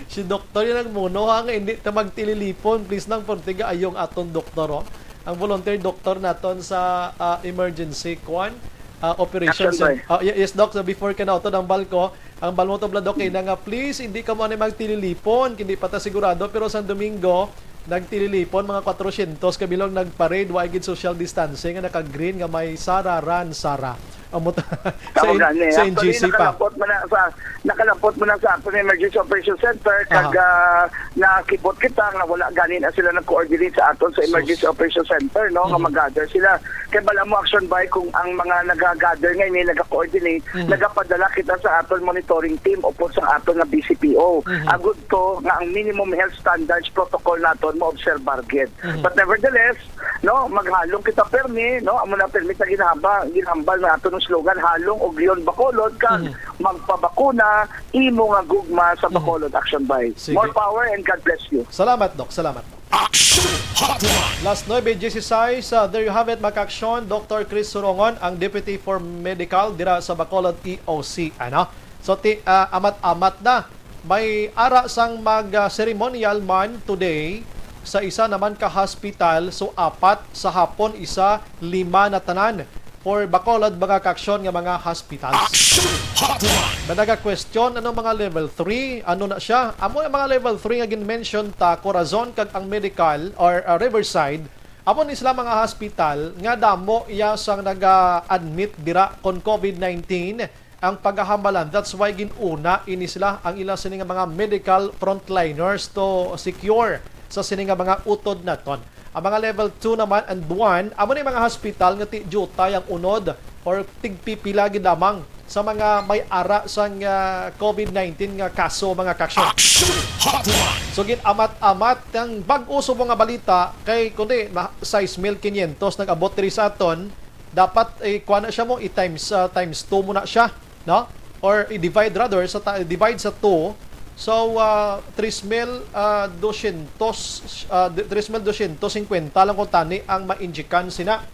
Si Doktor yung nagmuno, ha, nga hindi ta magtililipon. Please lang, portiga ayong aton doktor, oh. Ang volunteer doktor naton sa, ah, emergency, kwan, ah, operation Action cen-, by. Ah, ye-, yes, Doc. So, before ka nautod ang bal ko, ang bal mo to, Bla Doc, kay na nga, please, hindi ka mo ani magtililipon. Hindi pa ta sigurado, pero sa Domingo, nagtililipon, mga kwatrosyentos ka bilog nagparade, wa gid social distancing, nga naka-green, nga may Sara, Run Sara. Amo ta. Sa Amo N-, gani. sa Actually, N G C pa. nakalapot man na sa, nakalapot man na sa aton Emergency Operation Center, kag, Aha. ah, nakibot kita nga wala gani na sila nag-coordinate sa aton sa Sus. Emergency Operation Center, no, nga Mhm. mag-gather sila. Kay bala mo, Action Bay, kung ang mga nag-gather nga ini nag-coordinate, Mhm. nagapadala kita sa aton monitoring team upod sa aton nga B C P O. Mhm. Agud to nga ang minimum health standards protocol naton mo-obserbar gid. Mhm. But nevertheless, no, maghalong kita permi, no, amo na permi sa ginhaba, ginhambal nga aton ang slogan, "Halong ug Leon Bacolod," kag Mhm. "Magpabakuna, imo nga gugma sa Mhm. Bacolod." Action Bay. Sige. More power and God bless you. Salamat, Doc. Salamat. Action Hotline. Las nuebe dieciséis, ah, there you have it, mga ka-aksyon. Doctor Chris Surongon, ang Deputy for Medical dira sa Bacolod E O C. Ano? So, ti-, ah, amat-amat na. May ara sang mag, ah, ceremonial man today sa isa naman ka hospital. So, apat sa hapon, isa, lima na tanan. For Bacolod, mga ka-aksyon, nga mga hospital. Action Hotline. May naga-question, ano mga level three? Ano na siya? Amo ang mga level three nga gin-mention ta, Corazon kag ang medical or, uh, Riverside. Amo ni sila mga hospital nga damo iya sang naga-admit dira kon COVID nineteen ang pagahamalan. That's why gin-una ini sila ang ila sini nga mga medical frontliners to secure sa sini nga mga utod naton. Ang mga level two naman and one, amo ni mga hospital nga ti-, diutay ang unod or tigpipila gid lamang sa mga may ara sang, ah, COVID nineteen nga kaso, mga ka-aksyon. Action Hotline. So, gin-amat-amat ang bag-o subong nga balita kay kundi ma-, sais mil kinyentos nag-abot diri sa aton, dapat, eh, kuha na siya mo, i-times, ah, times two mo na siya, no? Or i-divide rather, sa ta-, divide sa two. So, ah, tres mil, ah, dosyentos, ah, di-, tres mil dosyentos singkwenta lang kung tani ang ma-injikan sina.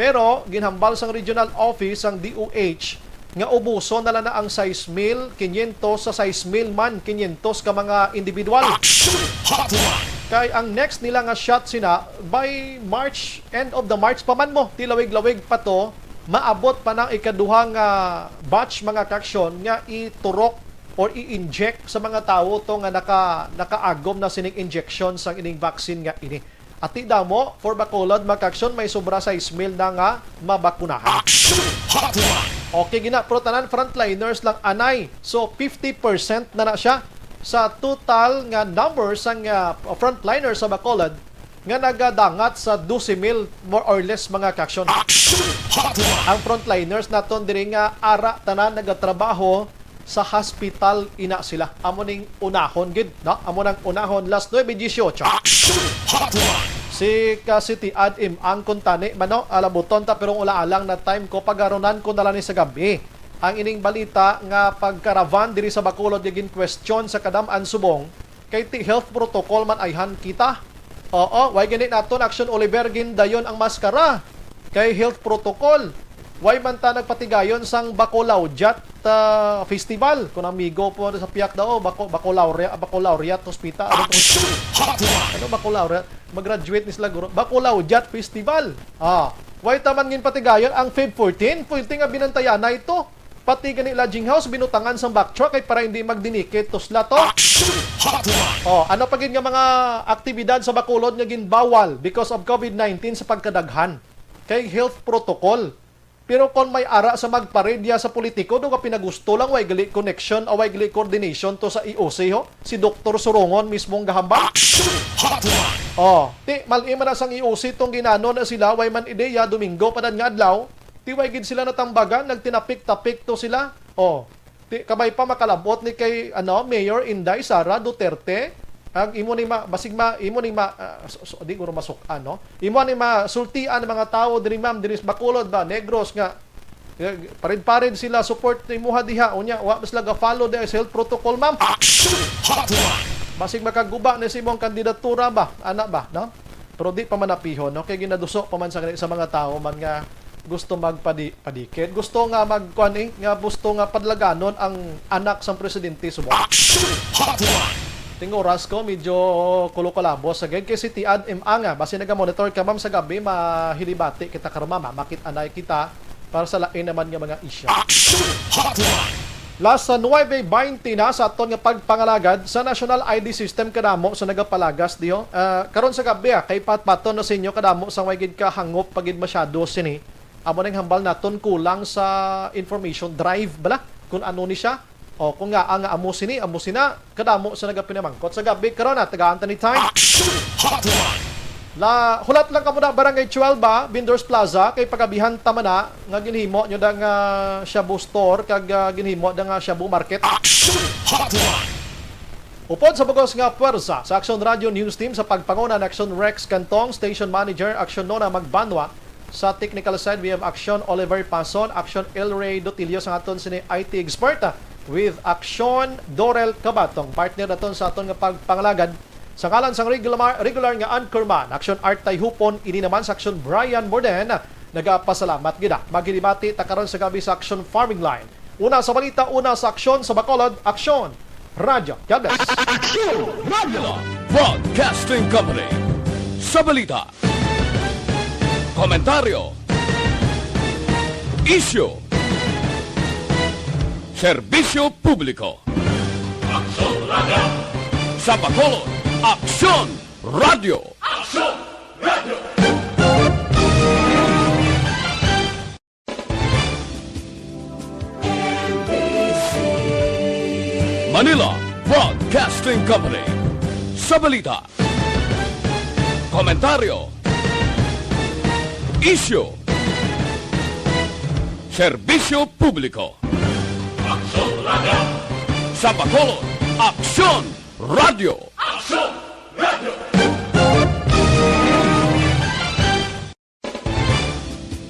Pero ginhambal sang regional office sang D O H nga ubuson na lang na ang sais mil kinyentos sa sais mil man kinyentos ka mga individual. Action Hotline. Kay ang next nila nga shot sina by March, end of the March pa man mo, ti lawig-lawig pa to, maabot pa nang ikaduha nga batch, mga ka-aksyon, nga iturok or i-inject sa mga tawo to nga naka-, nakaagom na sining injection sang ining vaccine nga ini. Ati damo, for Bacolod, mga ka-aksyon, may sobra sais mil na nga mabakunahan. Action Hotline. Okay, gina, pero tanan frontliners lang anay. So, fifty percent na na siya sa total nga number sang, ah, frontliners sa Bacolod nga nagadangat sa dose mil, more or less, mga ka-aksyon. Action Hotline. Ang frontliners naton diri nga ara tanan nagatrabaho sa hospital ina sila. Amo ning unahon gid, no? Amo nang unahon, las nuebe dieciocho. Action Hotline. Si ka City Ad Im ang kuntani, mano, alabuton ta, pero wala alang na time ko, pagarunan ko na lang ni sa gabi. Ang ining balita nga pagkaravan diri sa Bacolod nga gin-question sa kadam-an subong, kay ti health protocol man ayhan kita. Oo, way gani naton, Action Oliver, gindayon ang maskara kay health protocol. Way man ta nagpatigayon sang Bacolawjat, ah, Festival. Kung amigo po sa piyak daw, Baco-, Bacolaurea-, Bacolaureate Hospital. Ano to? Action Hotline. Ano Bacolaureate? Mag-graduate ni sila, guro. Bacolawjat Festival. Ah, way ta man ginpatigayon ang Feb fourteen. Pwerte nga binantayan na ito. Pati gani lodging house, binutangan sang back truck kay para hindi magdinikit to sila to. Action Hotline. Oh, ano pa gid nga mga aktibidad sa Bacolod nga ginbawal because of COVID nineteen sa pagkadaghan? Kay health protocol. Pero kon may ara sa magparedya sa politiko, do nga pinagusto lang, way gali connection, o way gali coordination to sa E O C, ho? Si Doktor Surongon mismo ang gahambal. Action Hotline. Oh, ti, mal-i man na sang E O C tong ginano na sila, way man ideya, Domingo pa dan nga adlaw, ti way gid sila natambagan, nagtinapik-tapik to sila. Oh, ti, kabay pa makalabot ni kay, ano, Mayor Inday Sara Duterte. Ang imo ni ma-, basig ma-, imo ni ma-, ah, so, so, di guro masuk-an, no? Imo ni masultian ang mga tawo diri, ma'am, diri sa Bacolod ba, Negros nga, eh, parid-parid sila support ni imuha diha. Unya, wa ba sila ga-follow diha sa health protocol, ma'am? Action Hotline. Basig makaguba ni sa imong kandidatura ba? Ana ba, no? Pero di pa man napihon, no? Kay ginaduso pa man sa, sa mga tawo man nga gusto magpadi-, padikit. Gusto nga mag-, kuan, eh, nga gusto nga padlaganon ang anak sang presidente subong. Action Hotline. Ting oras ko, medyo kulo-kalabos sa gid kay si Tiad M. Anga. Basi naga-monitor ka, ma'am, sa gabi, mahilibati kita karon, ma'am, ha? Makit-anay kita para sa lain naman nga mga isyu. Action Hotline. Las nuebe baynte na sa aton nga pagpangalagad sa national I D system, kadamo sa nagapalagas diho. Ah, karon sa gabi, ah, kay patpaton na sa inyo, kadamo sa way gid ka hangop pa gid masyado sini. Amo ning hambal naton, kulang sa information drive bala kung ano ni siya. O kung nga, nga amo sini, amo sina, kadamo sa nagapinamangkot sa gabi karon na tagaan ta ni time. Action Hotline! La, hulat lang kamo na Barangay twelve ba, Vendors Plaza, kay pagabihan ta man na nga ginhimo nyo da nga shabu store kag ah, ginhimo da nga shabu market. Action Hotline! Upod sa bugos nga puwersa sa Action Radio News Team sa pagpanguna ni Action Rex Cantong, Station Manager, Action Nona Magbanwa, sa technical side, we have Action Oliver Pason, Action El Rey Dotillo, sa aton sini I T expert, ah, with Action Dorel Cabatong, partner naton sa aton nga pagpangalagad. Sa ngalan sang regular, regular nga anchorman, Action Art Tayhupon, ini naman sa Action Brian Morden, nagapasalamat gid, ah. Maghilibati ta karon sa gabi sa Action Farming Line. Una sa balita, una sa aksyon, sa Bacolod, Aksyon Radyo. God bless. Aksyon Radyo Broadcasting Company. Sa balita, komentaryo, isyu, serbisyo publiko. Aksyon Radyo. Sa Bacolod, Aksyon Radyo. Aksyon Radyo. Manila Broadcasting Company. Sa balita, komentaryo, isyu, serbisyo publiko. Aksyon Radyo. Sa Bacolod, Aksyon Radyo. Aksyon